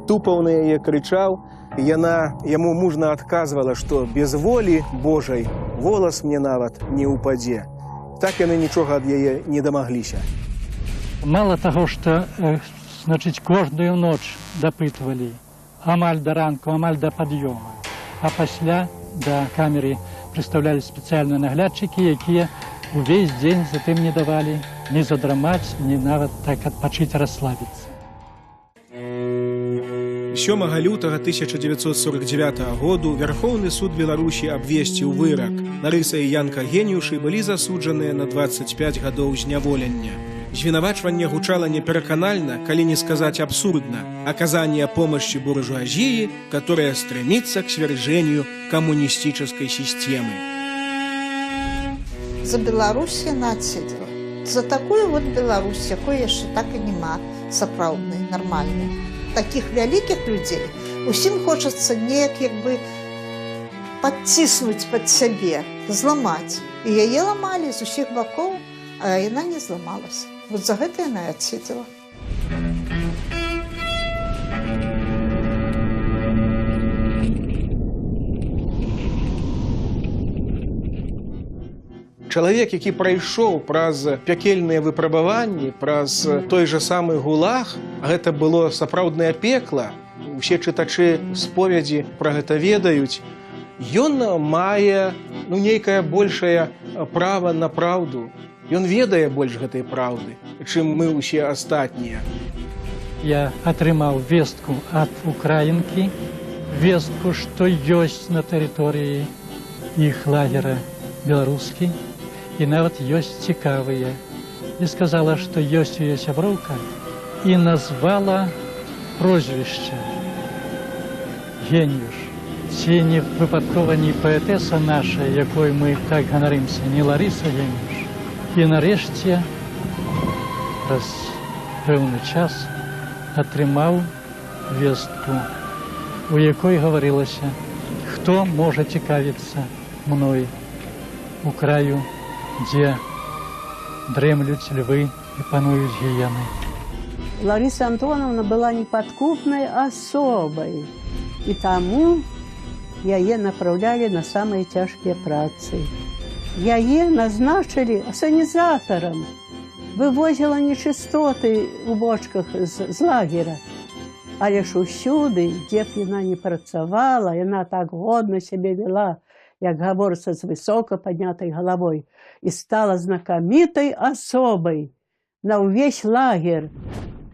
[SPEAKER 5] тупаў на яе, крычаў. Яна яму мужна адказвала, што без волі Божай волас мне нават не ўпадзе. Так яны нічога ад яе не дамагліся.
[SPEAKER 16] Мала таго, што, значыць, кожную ноч дапытвалі, амаль да ранку, амаль да пад'ёма. А пасля да камеры прыстаўлялі спецыяльныя наглядчыкі, якія увесь дзень затым не давалі ні задрамаць, ні нават так адпачыць, расслабіцца.
[SPEAKER 5] 7 лютага 1949 году Вярхоўны суд Беларусі абвесціў вырак. Ларыса і Янка Генюшы былі засуджаныя на 25 гадоў зняволення. Звінавачванне гучала непераканальна, калі не сказаць абсурдна. Оказание помощи буржуазии, которая стремится к свержению коммунистической системы.
[SPEAKER 8] За Беларусь яна адседзела. За такую вот Беларусь, якой яшчэ так і няма, сапраўднай, нармальнай. Такіх вялікіх людзей усім хочацца неяк як бы падціснуць пад сябе, зламаць. І яе ламалі з усіх бакоў, а яна не зламалася. Вот за гэта яна і адседзела.
[SPEAKER 5] Чалавек, які прайшоў праз пякельныя выпрабаванні, праз той жа самы ГУЛАГ, гэта было сапраўднае пекла, усе чытачы споведзі пра гэта ведаюць, ён мае, нейкае большае права на праўду. Ён ведае больш гэтай праўды, чым мы ўсе астатнія.
[SPEAKER 16] Я атрымаў вестку ад украінкі, вестку, што ёсць на тэрыторыі іх лагера беларускі, і нават ёсць цікавыя. І сказала, што ёсць у яе сяброўка, і назвала прозвішча Генюш. Ці не выпадкова не паэтэса наша, якой мы так ганарымся, не Ларыса Генюш. І нарэшце Праз пэўны час атрымаў вестку, у якой гаварылася, хто можа цікавіцца мной у краю, дзе дрэмлюць львы і пануюць гіены.
[SPEAKER 11] Лариса Антоновна была неподкупной особой, и тому яе направляли на самые тяжкие працы. Яе назначили ассанизатором, вывозила нечистоты у бочках з лагера. Але ж усюды, дзе б яна не працавала, яна так годна сябе вела, як гаворыцца, з высока паднятай галавой, і стала знакамітай асобай на ўвесь лагер.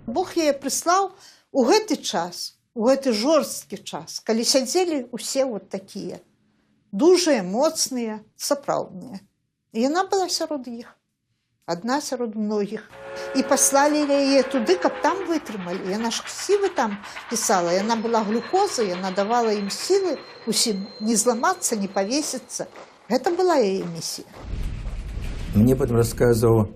[SPEAKER 8] Бог яе прыслаў у гэты час, у гэты жорсткі час, калі сядзелі ўсе вот такія, дужыя, моцныя, сапраўдныя. І яна была сярод іх, адна сярод многіх. І паслалі яе туды, каб там вытрымалі. Яна ж ксівы там пісала, яна была глюкоза, яна давала ім сілы усім не зламацца, не павесіцца. Гэта была яе місія.
[SPEAKER 9] Мне потым расказваў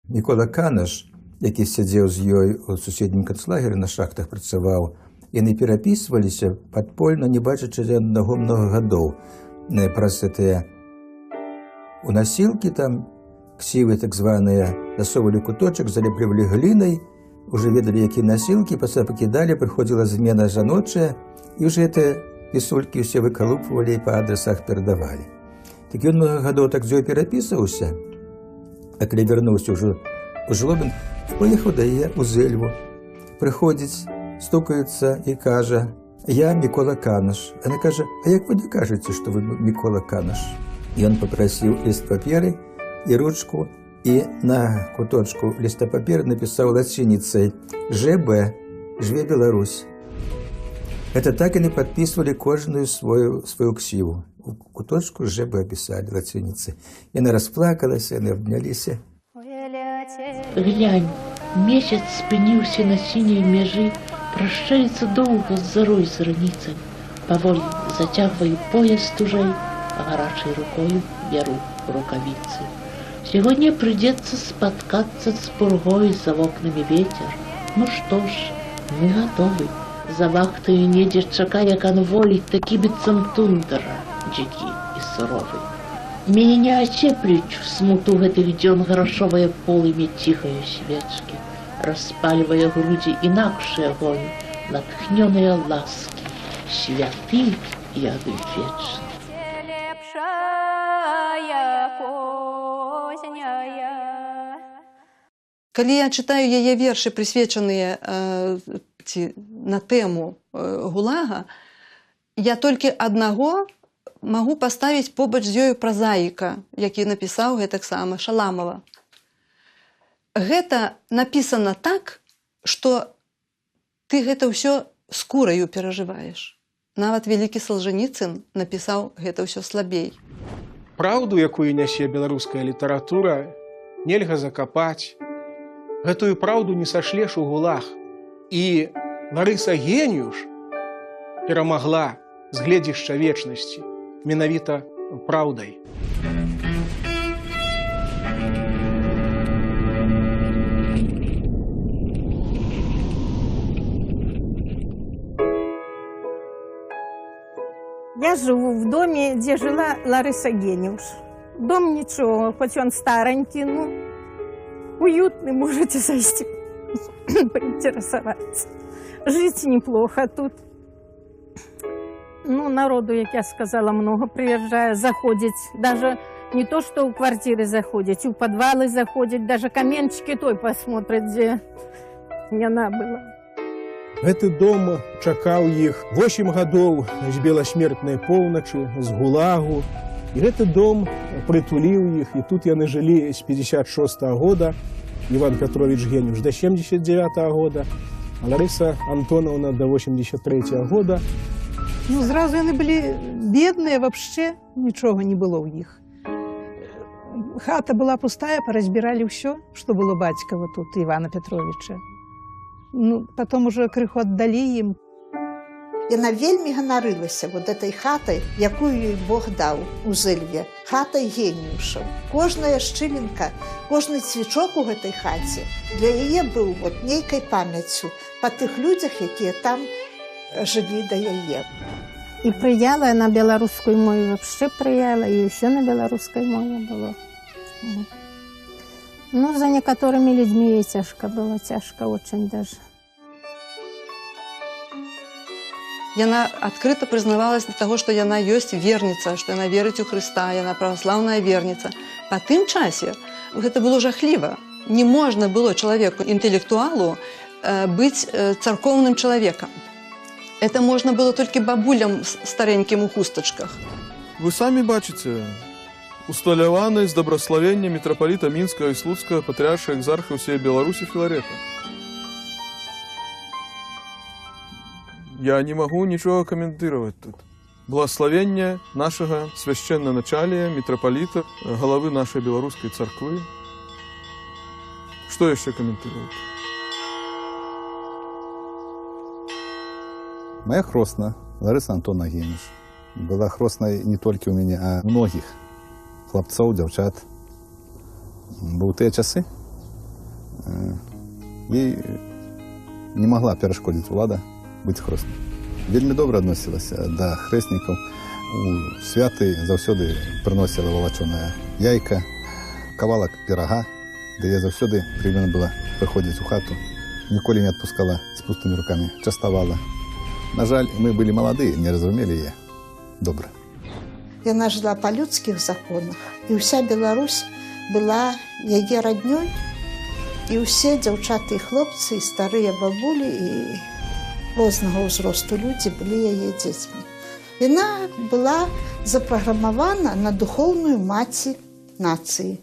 [SPEAKER 9] Мікола Канаш, які сядзеў з ёй у суседнім канцлагеры, на шахтах працаваў. Яны перапісваліся падпольна, не бачачы аднаго многа гадоў. Праз гэтыя у насілкі там ксівы так званыя засоўвалі куточак, залеплівалі глінай, уже ведалі, якія насілкі, пасля пакідалі, прыходзіла змена жаночая, і уже гэтыя пісулькі ўсе выкалупвалі і па адрасах перадавалі. Так ён многа гадоў так з ёй перапісваўся, а калі вярнуўся ўжо у Жлобін, паехаў да яе ў Зэльву. Прыходзіць, стукаецца і кажа: «Я Мікола Канаш». Яна кажа: «А як вы дакажаце, што вы Мікола Канаш?» Ён папрасіў ліст паперы і ручку, і на куточку ліста паперы напісаў лацініцай ЖБ, Жыве Беларусь. Это так яны падпісвалі кожную сваю ксіву. У куточку ЖБ пісалі лацініцай. Яна расплакалася, яны абняліся.
[SPEAKER 7] Глянь, месяц спыніўся на сіняй мяжы, прашчаецца доўга з зарой зраніцай. Паволі зацягваю пояс тужэй, гарачай рукою бяру рукавіцы. Сягоння прыйдзецца спаткацца з пургой, за вокнамі ветер. Ну што ж, мы гатовы. За вахтаю недзе чакае канвой, такі быццам тундра, дзікі і суровы. Мяне не ацеплюць в смуту гэтых дзён грашовае полымя ціхае свечкі, распальвае грудзі інакшы агонь, натхнёныя ласкі, святы і адвечны.
[SPEAKER 6] Калі я чытаю яе вершы, прысвечаныя ці на тэму ГУЛАГа, я толькі аднаго магу паставіць побач з ёю празаіка, які напісаў гэтаксама Шаламова. Гэта напісана так, што ты гэта ўсё скураю перажываеш. Нават вялікі Салжаніцын напісаў гэта ўсё слабей.
[SPEAKER 5] Праўду, якую нясе беларуская літаратура, нельга закапаць. Гэтую праўду не сашлеш у ГУЛАГ. І Ларыса Геніюш перамагла з гледзішча вечнасці менавіта праўдай.
[SPEAKER 17] Я живу в доме, где жила Лариса Гениуш. Дом ничего, хоть он старенький, но уютный, можете зайти, поинтересоваться. Жить неплохо тут. Ну, народу, как я сказала, много приезжает, заходит. Даже не то, что у квартиры заходит, у подвалы заходит, даже каменчики той посмотрит, где она была.
[SPEAKER 5] Гэты дом чакаў іх 8 гадоў з беласмертнай поўначы, з ГУЛАГу. І гэты дом прытуліў іх, і тут яны жылі з 56-го года, Іван Пятровіч Геніюш до 79-го года, а Ларыса Антонаўна до 83-го года.
[SPEAKER 18] Ну, зразу яны былі бедныя, вообще нічога не было ў іх. Хата была пустая, паразбіралі ўсё, што было бацькава тут, Івана Пятровіча. Ну, потом уже крыху аддалі ім.
[SPEAKER 8] Яна вельмі ганарылася вот этой хатай, якую ёй Бог даў у Зэльве, хатай Геніюшаў. Кожная шчылінка, кожны цвічок у гэтай хаце для яе быў вот нейкай памяццю па тых людзях, якія там жылі да яе.
[SPEAKER 17] І прыяла на беларускую мову, вообще прыяла, і ўсё на беларускай мове было. Ну, за некаторымі людзьмі ей цяжка было, цяжка очень даже.
[SPEAKER 6] Яна адкрыта прызнавалась да таго, што яна ёсць верніца, што яна верыць у Хрыста, яна праваслаўная верніца. Па тым часе гэта было жахліва. Не можна было чалавеку, інтэлектуалу, быць царкоўным чалавекам. Это можна было толькі бабулям старэнькім у хустачках.
[SPEAKER 19] Вы самі бачыце, усталяваны з дабраславення мітрапаліта Мінскага і Слуцкага патрыярша экзарха ўсей Беларусі Філарета. Я не магу нічога каментировать тут. Благословення нашага свяшчэннаначалія, мітрапаліта, галавы нашай беларускай царквы. Што яшчэ каментировать?
[SPEAKER 20] Моя хросна, Ларыса Антонаўна Геніюш, была хроснай не толькі ў мяне, а многіх хлапцоў, дзяўчат. Бо ў тыя часы ей не магла перашкодзіць улада быць хроснай. Вельмі добра адносілася да хрэснікаў. У святы заўсёды прыносіла валачонае яйка, кавалак пірага, да я заўсёды прыемна была прыходзіць у хату. Ніколі не адпускала з пустымі рукамі, частавала. На жаль, мы былі маладыя, не разумелі яе добра.
[SPEAKER 8] Яна жыла па людскіх законах, і ўся Беларусь была яе раднёй, і ўсе дзяўчаты і хлопцы, і старыя бабулі, і рознага ўзросту людзі былі яе дзецьмі. Яна была запраграмавана на духоўную маці нацыі.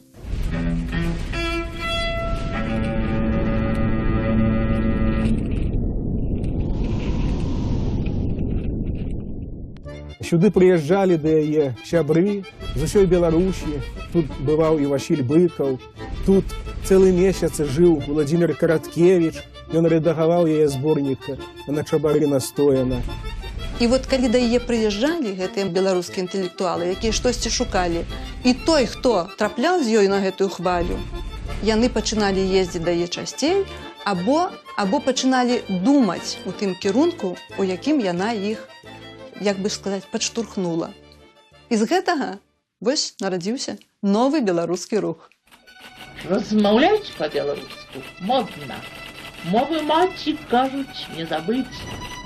[SPEAKER 5] Сюды прыязджалі да яе сябры з усёй Беларусі. Тут бываў і Васіль Быкаў. Тут цэлы месяц жыў Владзімир Караткевіч. Ён рэдагаваў яе зборнік «На чабары настояна».
[SPEAKER 6] І вот калі да яе прыязджалі гэтыя беларускія інтэлектуалы, якія штосьці шукалі, і той, хто трапляў з ёй на гэтую хвалю, яны пачыналі ездзіць да яе часцей або пачыналі думаць у тым кірунку, у якім яна іх, як бы сказаць, падштурхнула. І з гэтага вось нарадзіўся новы беларускі рух.
[SPEAKER 7] Размаўляць па-беларуску модна. Мовы маці, кажуць, не забыць.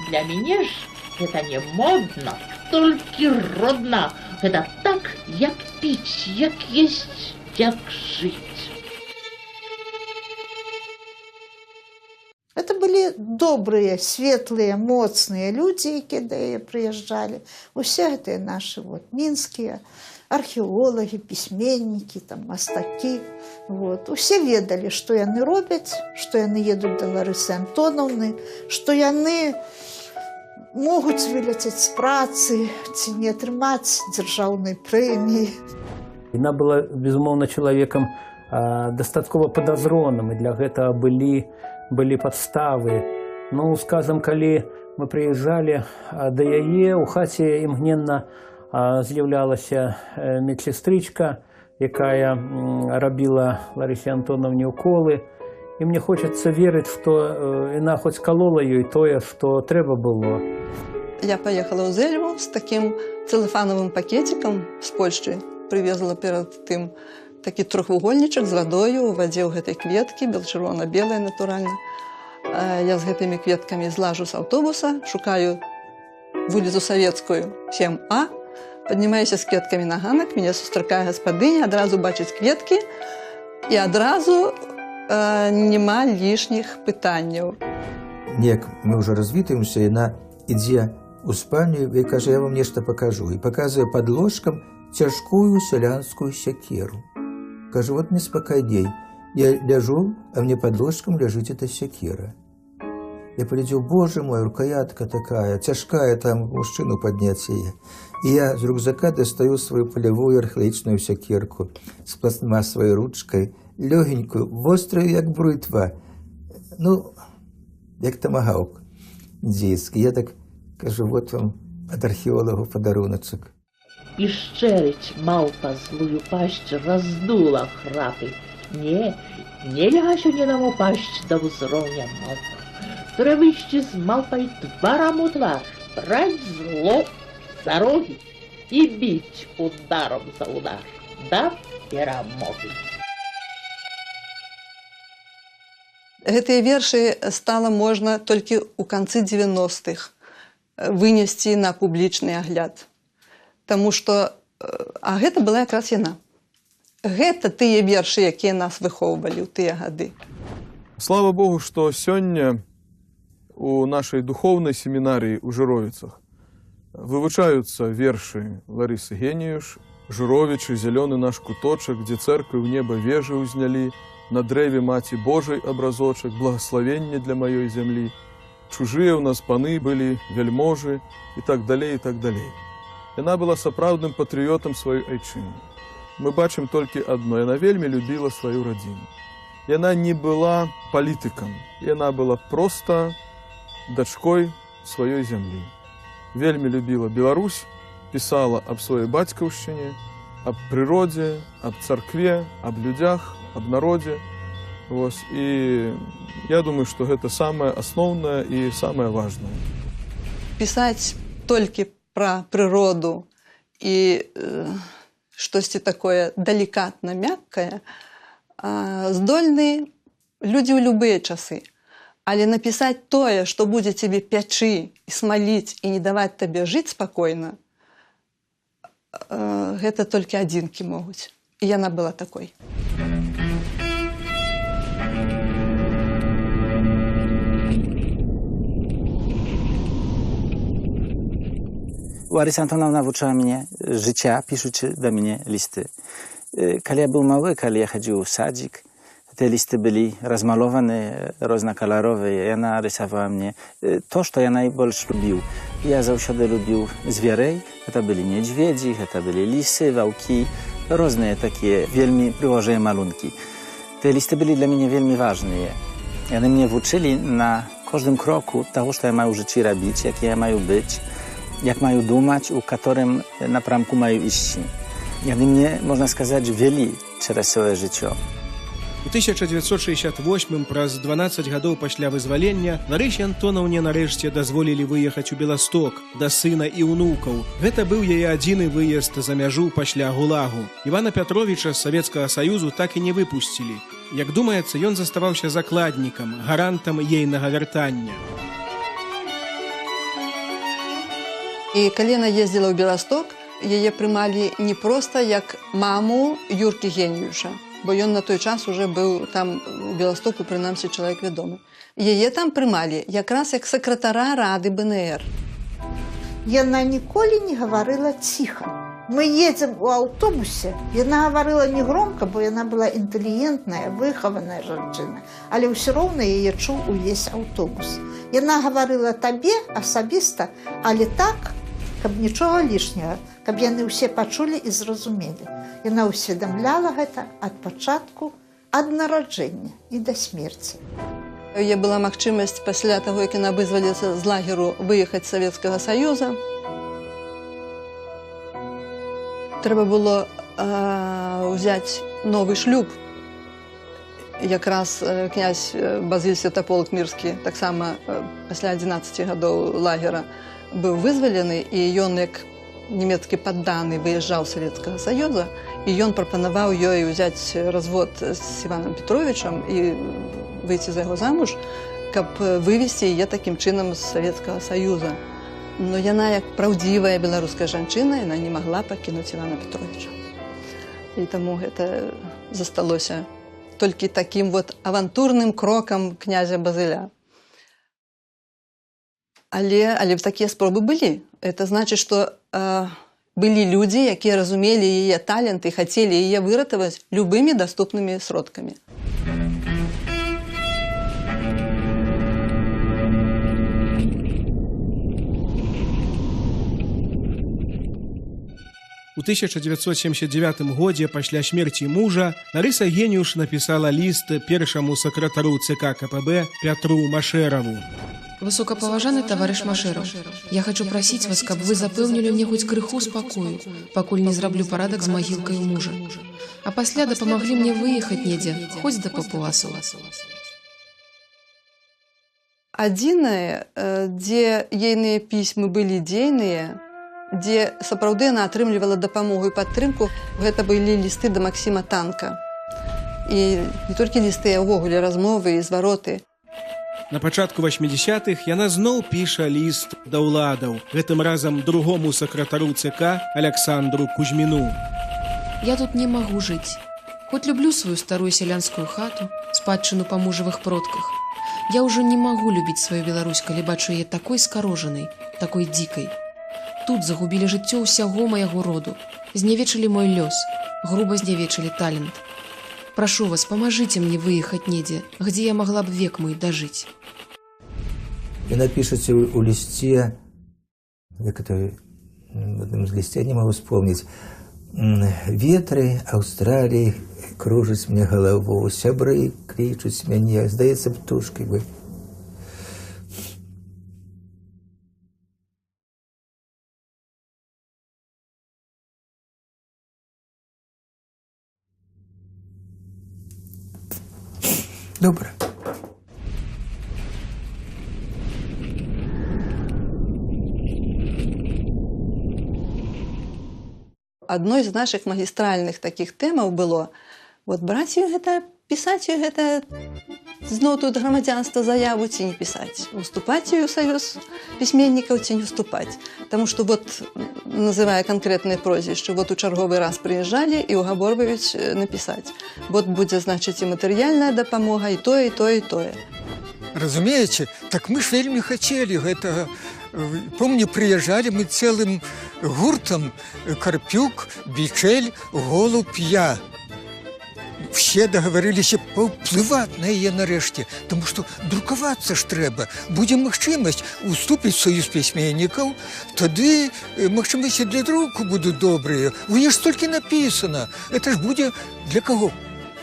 [SPEAKER 7] Для мяне ж гэта не модна, толькі родна. Гэта так, як піць, як есць, як жыць.
[SPEAKER 8] Это былі добрыя, светлыя, моцныя людзі, якія да яе прыязджалі. Усе гэтыя нашы вот, мінскія археолагі, пісьменнікі, там, мастакі. Вот. Усе ведалі, што яны робяць, што яны едуць да Ларысы Антонаўны, што яны могуць вылецець з працы ці не атрымаць дзяржаўнай прэміі.
[SPEAKER 3] Яна была, безумоўна, чалавекам дастаткова падазроным, і для гэтага былі падставы. Ну, скажам, калі мы прыязджалі да яе, у хаце імгненна з'яўлялася медсестрычка, якая рабіла Ларысе Антонаўне уколы. І мне хочацца верыць, што яна хоць калола ёй тое, што трэба было.
[SPEAKER 6] Я паехала ў Зэльву з такім цэлафанавым пакецікам з Польшчы. Прывезла перад тым такі трохвугольнічак з вадою, у вадзе ў гэтай кветкі, бел-чырвона-белая, натуральна. Я з гэтымі кветкамі злажу з аўтобуса, шукаю вуліцу Савецкую 7А, паднімаюся з кветкамі на ганак, мяне сустракае гаспадыня, адразу бачыць кветкі і адразу няма лішніх пытанняў.
[SPEAKER 9] Неяк мы ўжо развітваемся, яна ідзе ў спальню і кажа, я вам нешта пакажу. І паказвае пад ложкам цяжкую сялянскую сякеру. Кажу, вот мне спакайней. Я ляжу, а мне под ложком ляжыць эта сякера. Я паглядзеў, боже мой, рукаятка такая, цяжкая, там мужчыну падняць яе. І я з рюкзака дастаю сваю палявую археалагічную сякерку з пластмасавай ручкай, лёгенькую, вострую, як брытва. Ну, як тамагаўк індзейскі. Я так Кажу, вот вам ад археолагаў падаруначак.
[SPEAKER 7] І шчэрыць малпа злую пасць раздула храпы. Не, нельга сёння нам упасць да ўзроўня малпа. Трэба ісці з малпай тварам у твар, браць зло за рогі і біць ударом за удар да перамогі.
[SPEAKER 6] Гэтыя вершы стала можна толькі ў канцы 90-х вынесці на публічны агляд. Таму што а гэта была якраз яна. Гэта тыя вершы, якія нас выхоўвалі ў тыя гады.
[SPEAKER 19] Слава Богу, што сёння у нашай духоўнай семінарыі ў Жыровіцах вывучаюцца вершы Ларысы Геніюш, Жыровічы, зялёны наш куточак, дзе цэрквы ў неба вежы ўзнялі, на дрэве Маці Божай абразочак, благаславенне для маёй зямлі. Чужыя ў нас паны былі, вяльможы і так далей, і так далей. Яна была сапраўдным патрыётам сваёй айчыны. Мы бачым толькі адно, яна вельмі любіла сваю радзіму. Яна не была палітыкам, яна была проста дачкой сваёй зямлі. Вельмі любіла Беларусь, пісала аб сваёй бацькаўшчыне, аб прыродзе, аб царкве, аб людзях, аб народзе. Вось. І я думаю, што гэта самае асноўнае і самае важнае.
[SPEAKER 6] Пісаць толькі пра прыроду і штосьці такое далікатна мяккае здольны людзі ў любыя часы. Але напісаць тое, што будзе цябе пячы і смаліць і не даваць табе жыць спакойна, гэта толькі адзінкі могуць. І яна была такой.
[SPEAKER 14] Лариса Антоновна вучыла мяне жыцця, пішучы да мяне лісты. Калі я быў малы, калі я хадзіў у садзік, те listy byli rozmalowane, różnokolorowe. Яна rysowała mnie to, что я najbolш lubił. Ja заўсёды lubił zwierzej. Это byli niedźwiedzi, это byli lisy, wałki, różne takie wielmi прыгожыя malunki. Te listy byli dla mnie wielmi ważne. Яны mnie wuczyli na każdym kroku того, что я маю w życiu robić, jakie ja mają być, jak mają dumać, u którym napramku mają iść. Яны mnie, można сказать, wieli przez swoje życie.
[SPEAKER 5] У 1968 праз 12 гадоў пасля вызвалення Ларысе Антонаўне нарэшце дазволілі выехаць у Беласток да сына і ўнукаў. Гэта быў яе адзіны выезд за мяжу пасля ГУЛАГу. Івана Пятровіча з Савецкага Саюзу так і не выпусцілі. Як думаецца, ён заставаўся закладнікам, гарантам ейнага вяртання.
[SPEAKER 6] І калі яна ездзіла ў Беласток, яе прымалі не проста як маму Юркі Геніюша, бо ён на той час уже быў там у Беластоку, прынамсі, чалавек вядомы. Яе там прымалі якраз як сакратара рады БНР.
[SPEAKER 8] Яна ніколі не гаварыла ціха. Мы едзем у аўтобусе, яна гаварыла не громка, бо яна была інтэлігентная, выхаваная жанчына, але ўсё роўна яе чуў увесь аўтобус. Яна гаварыла табе асабіста, але так, каб нічога лішняга, каб яны ўсе пачулі і зразумелі. Яна ўсведамляла гэта ад пачатку, ад нараджэння і да смерці.
[SPEAKER 6] У яе была магчымасць пасля таго, як яна вызвалілася з лагеру, выехаць з Савецкага Саюза. Трэба было ўзяць новы шлюб. Якраз князь Базыль Святаполк Мірскі таксама пасля 11 гадоў лагера быў вызвалены, і ён як нямецкі падданы выязджаў з Савецкага Саюза, і ён прапанаваў ёй узяць развод з Іванам Петровічам і выйти за яго замуж, каб вывесці яе такім чынам з Савецкага Саюза. Но яна, як праўдзівая беларуская жанчына, яна не магла пакінуць Івана Петровіча. І таму гэта засталося толькі такім вот авантурным крокам князя Базыля. Але такія спробы былі. Это значыць, што былі людзі, якія разумелі яе талент і хацелі яе выратаваць любымі даступнымі сродкамі.
[SPEAKER 5] У 1979 годзе пасля смерці мужа Ларыса Геніюш напісала ліст першаму сакратару ЦК КПБ Пятру Машэраву.
[SPEAKER 4] Высокапаважаны таварыш Машэраў, я хачу прасіць вас, каб вы запэўнілі мне хоць крыху спакою, пакуль не зраблю парадак з магілкаю мужа. А пасля дапамаглі мне выехаць недзе, хоць да папуасаў.
[SPEAKER 6] Адзінае, дзе ейныя пісьмы былі дзейныя, дзе сапраўды яна атрымлівала дапамогу і падтрымку, гэта былі лісты да Максіма Танка. І не толькі лісты, а ўвогуле размовы і звароты.
[SPEAKER 5] На пачатку 80-х яна зноў піша ліст да ўладаў, гэтым разам другому сакратару ЦК Аляксандру Кузьміну.
[SPEAKER 4] Я тут не магу жыць. Хоць люблю сваю старую сялянскую хату, спадчыну па мужавых продках. Я ўжо не магу любіць сваю Беларусь, калі бачу яе такой скарожанай, такой дзікай. Тут загубілі жыццё ўсяго майго роду, знявечылі мой лёс, груба знявечылі талент. Прашу вас, памажыце мне выехаць недзе, дзе я магла б век мой дажыць.
[SPEAKER 9] Яна пішаце ў лісце, як это, в адным з лісцей не магу вспомніць, ветры Аўстраліі кружаць мне галаву, сябры клічуць мяне, здаецца, птушкай бы. Добра.
[SPEAKER 6] Адной з нашых магістральных такіх тэмаў было вот браць ёй гэта, пісаць ёй гэта зноў тут грамадзянства заяву ці не пісаць, уступаць ёй у саюз пісьменнікаў ці не уступаць. Таму што вот, называя канкрэтнае прозвішча, вот у чарговы раз прыязджалі і ўгаворваюць напісаць. Вот будзе, значыць, і матэрыяльная дапамога, і тое, і тое, і тое.
[SPEAKER 21] Разумееце, так мы ж вельмі хацелі гэтага. Помню, прыязджалі мы цэлым гуртам: Карпюк, Бічэль, Голуб, я. Все дагаварыліся паўплываць на яе нарэшце, таму што друкавацца ж трэба. Будзе магчымасць уступіць в саюз пісьменнікаў, тады магчымасці для друку будуць добрыя. У яе ж столькі напісана. Это ж будзе для каго?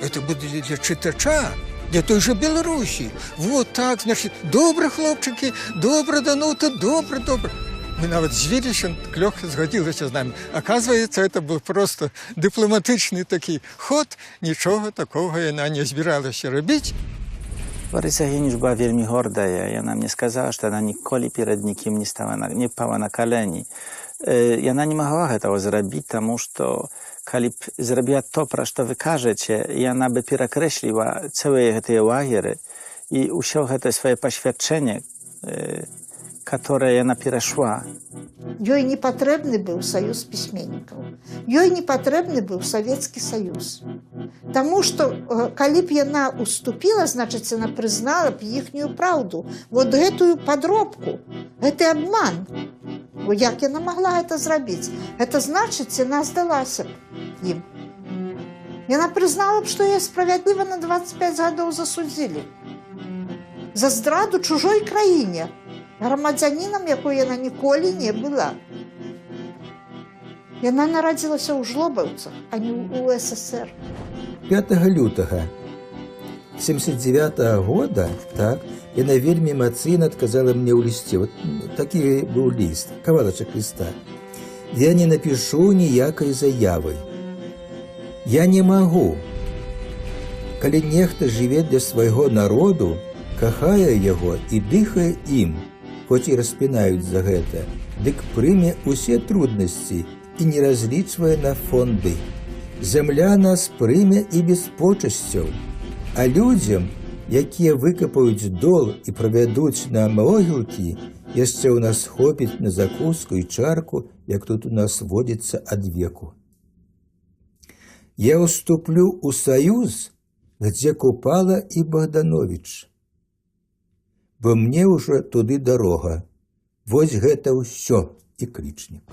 [SPEAKER 21] Это будзе для чытача, для той же Беларусі. Вот так, значит, добра, хлопчыкі, добра, Данута, добра, добра. Мы нават звіліся, лёгка згадзілася з намі. Оказывается, это был просто дыпламатычны такі ход, нічога такога яна не збіралася рабіць.
[SPEAKER 14] Лариса Гениуш была вельмі гордая. Яна мне сказала, што яна ніколі перад нікім не стала не пала на калені. Яна не магла гэтага зрабіць, таму што калі б зрабіла то, пра што вы кажаце, яна бы перакрэсліла цэлыя гэтыя лагеры і ўсё гэта сваё пасвячэнне, которое яна перайшла.
[SPEAKER 8] Ёй не патрэбны быў саюз пісьменнікаў. Ёй не патрэбны быў Савецкі Саюз. Таму што калі б яна уступіла, значыць, яна прызнала б іхнюю праўду. Вот гэтую падробку, гэты абман. Бо як яна магла гэта зрабіць? Гэта значыць, яна здалася б ім. Яна прызнала б, што яе справядліва на 25 гадоў засудзілі. За здраду чужой краіне, грамадзянінам, якой яна ніколі не была. Яна нарадзілася ў Жлобаўцах, а не ў СССР.
[SPEAKER 9] 5 лютага 79 года, так, яна вельмі эмацыйна адказала мне ў лісце. Вот такі быў ліст, кавалачак ліста. Я не напішу ніякай заявы. Я не магу. Калі нехта жыве для свайго народу, кахае яго і дыхае ім, хоць і распінаюць за гэта, дык прыме ўсе труднасці і не разлічвае на фонды. Зямля нас прыме і без почасцяў, а людзям, якія выкапаюць дол і правядуць на могілкі, яшчэ ў нас хопіць на закуску і чарку, як тут у нас водзіцца ад веку. Я ўступлю ў саюз, дзе Купала і Богданович, бо мне ўжо туды дарога. Вось гэта ўсё і клічнік.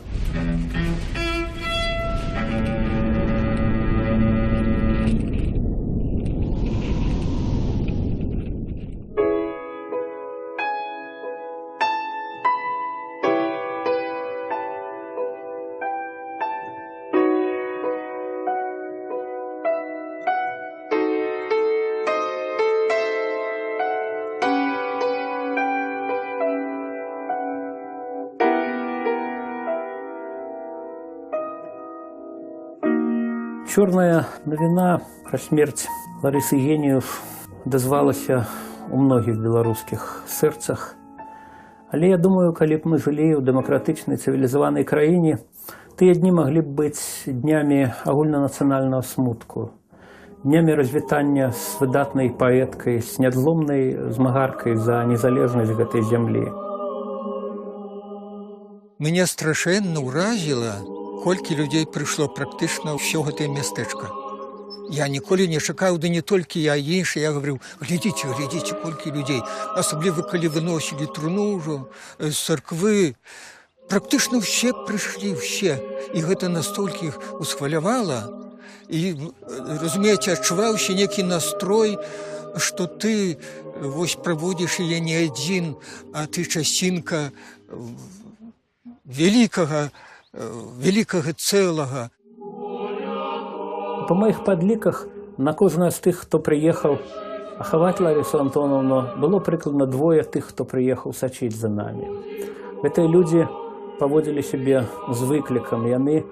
[SPEAKER 3] Чорная навіна пра смерць Ларысы Геніюш дазвалася ў многіх беларускіх сэрцах. Але я думаю, калі б мы жылі ў дэмакратычнай цывілізаванай краіне, тыя дні маглі б быць днямі агульнанацыянальнага смутку, днямі развітання з выдатнай паэткай, з нязломнай змагаркай за незалежнасць гэтай зямлі.
[SPEAKER 21] Мяне страшэнна ўразіла, колькі людзей прыйшло, практычна ўсё гэтае мястэчка. Я ніколі не чакаў, да не толькі я, іншыя, я гаварыў: «Глядзіце, глядзіце, колькі людзей». Асабліва, калі выносілі труну ўжо з царквы. Практычна ўсе прыйшлі, ўсе. І гэта настолькі іх усхвалявала. І, разумееце, адчуваўся некі настрой, што ты вось праводзіш яе не адзін, а ты часцінка вялікага, вялікага цэлага.
[SPEAKER 3] Па маіх падліках, на кожнага з тых, хто прыехаў хаваць Ларысу Антонаўну, было прыкладна двое тых, хто прыехаў сачыць за намі. Гэтыя людзі паводзілі сябе з выклікам. Яны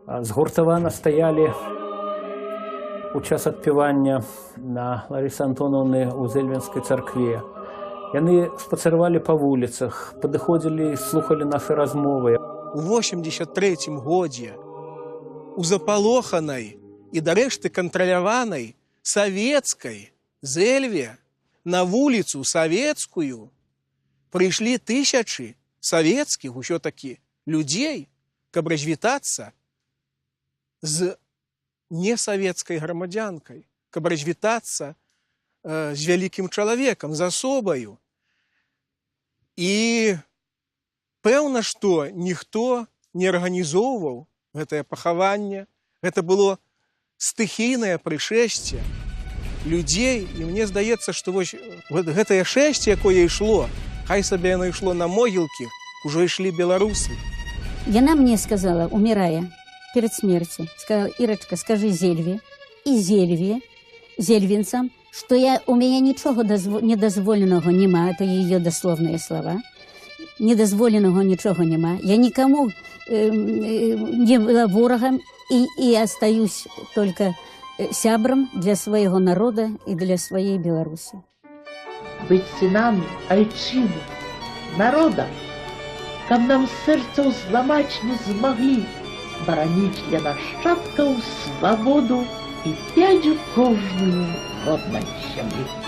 [SPEAKER 3] згуртавана стаялі у час адпявання на Ларысы Антонаўны ў Зэльвенскай царкве. Яны спацыравалі па вуліцах, падыходзілі і слухалі нашы размовы.
[SPEAKER 5] У 83 годзе у запалоханай і дарэшты кантраляванай савецкай Зэльве на вуліцу Савецкую прыйшлі тысячы савецкіх усё такі людзей, каб развітацца з несавецкай грамадзянкай, каб развітацца з вялікім чалавекам, з асобаю. І пэўна, што ніхто не арганізоўваў гэтае пахаванне. Гэта было стыхійнае прышэсце людзей, і мне здаецца, што вось гэтае шэсце, якое ішло, хай сабе яно ішло на могілкі, ужо ішлі беларусы.
[SPEAKER 10] Яна мне сказала, умирая, перед смертью, сказала: «Ирочка, скажи Зельве и Зельве, зельвинцам, что у меня ничего недозволенного нема», это ее дословные слова, «недозволенного ничего нема, я никому не была ворогом и остаюсь только сябром для своего народа и для своей Беларуси».
[SPEAKER 7] Быць сынамі айчыны, народа, каб нам сэрцаў зламаць не змаглі, бараніць для нашчадкаў свабоду і пядзю кожную роднай зямлі.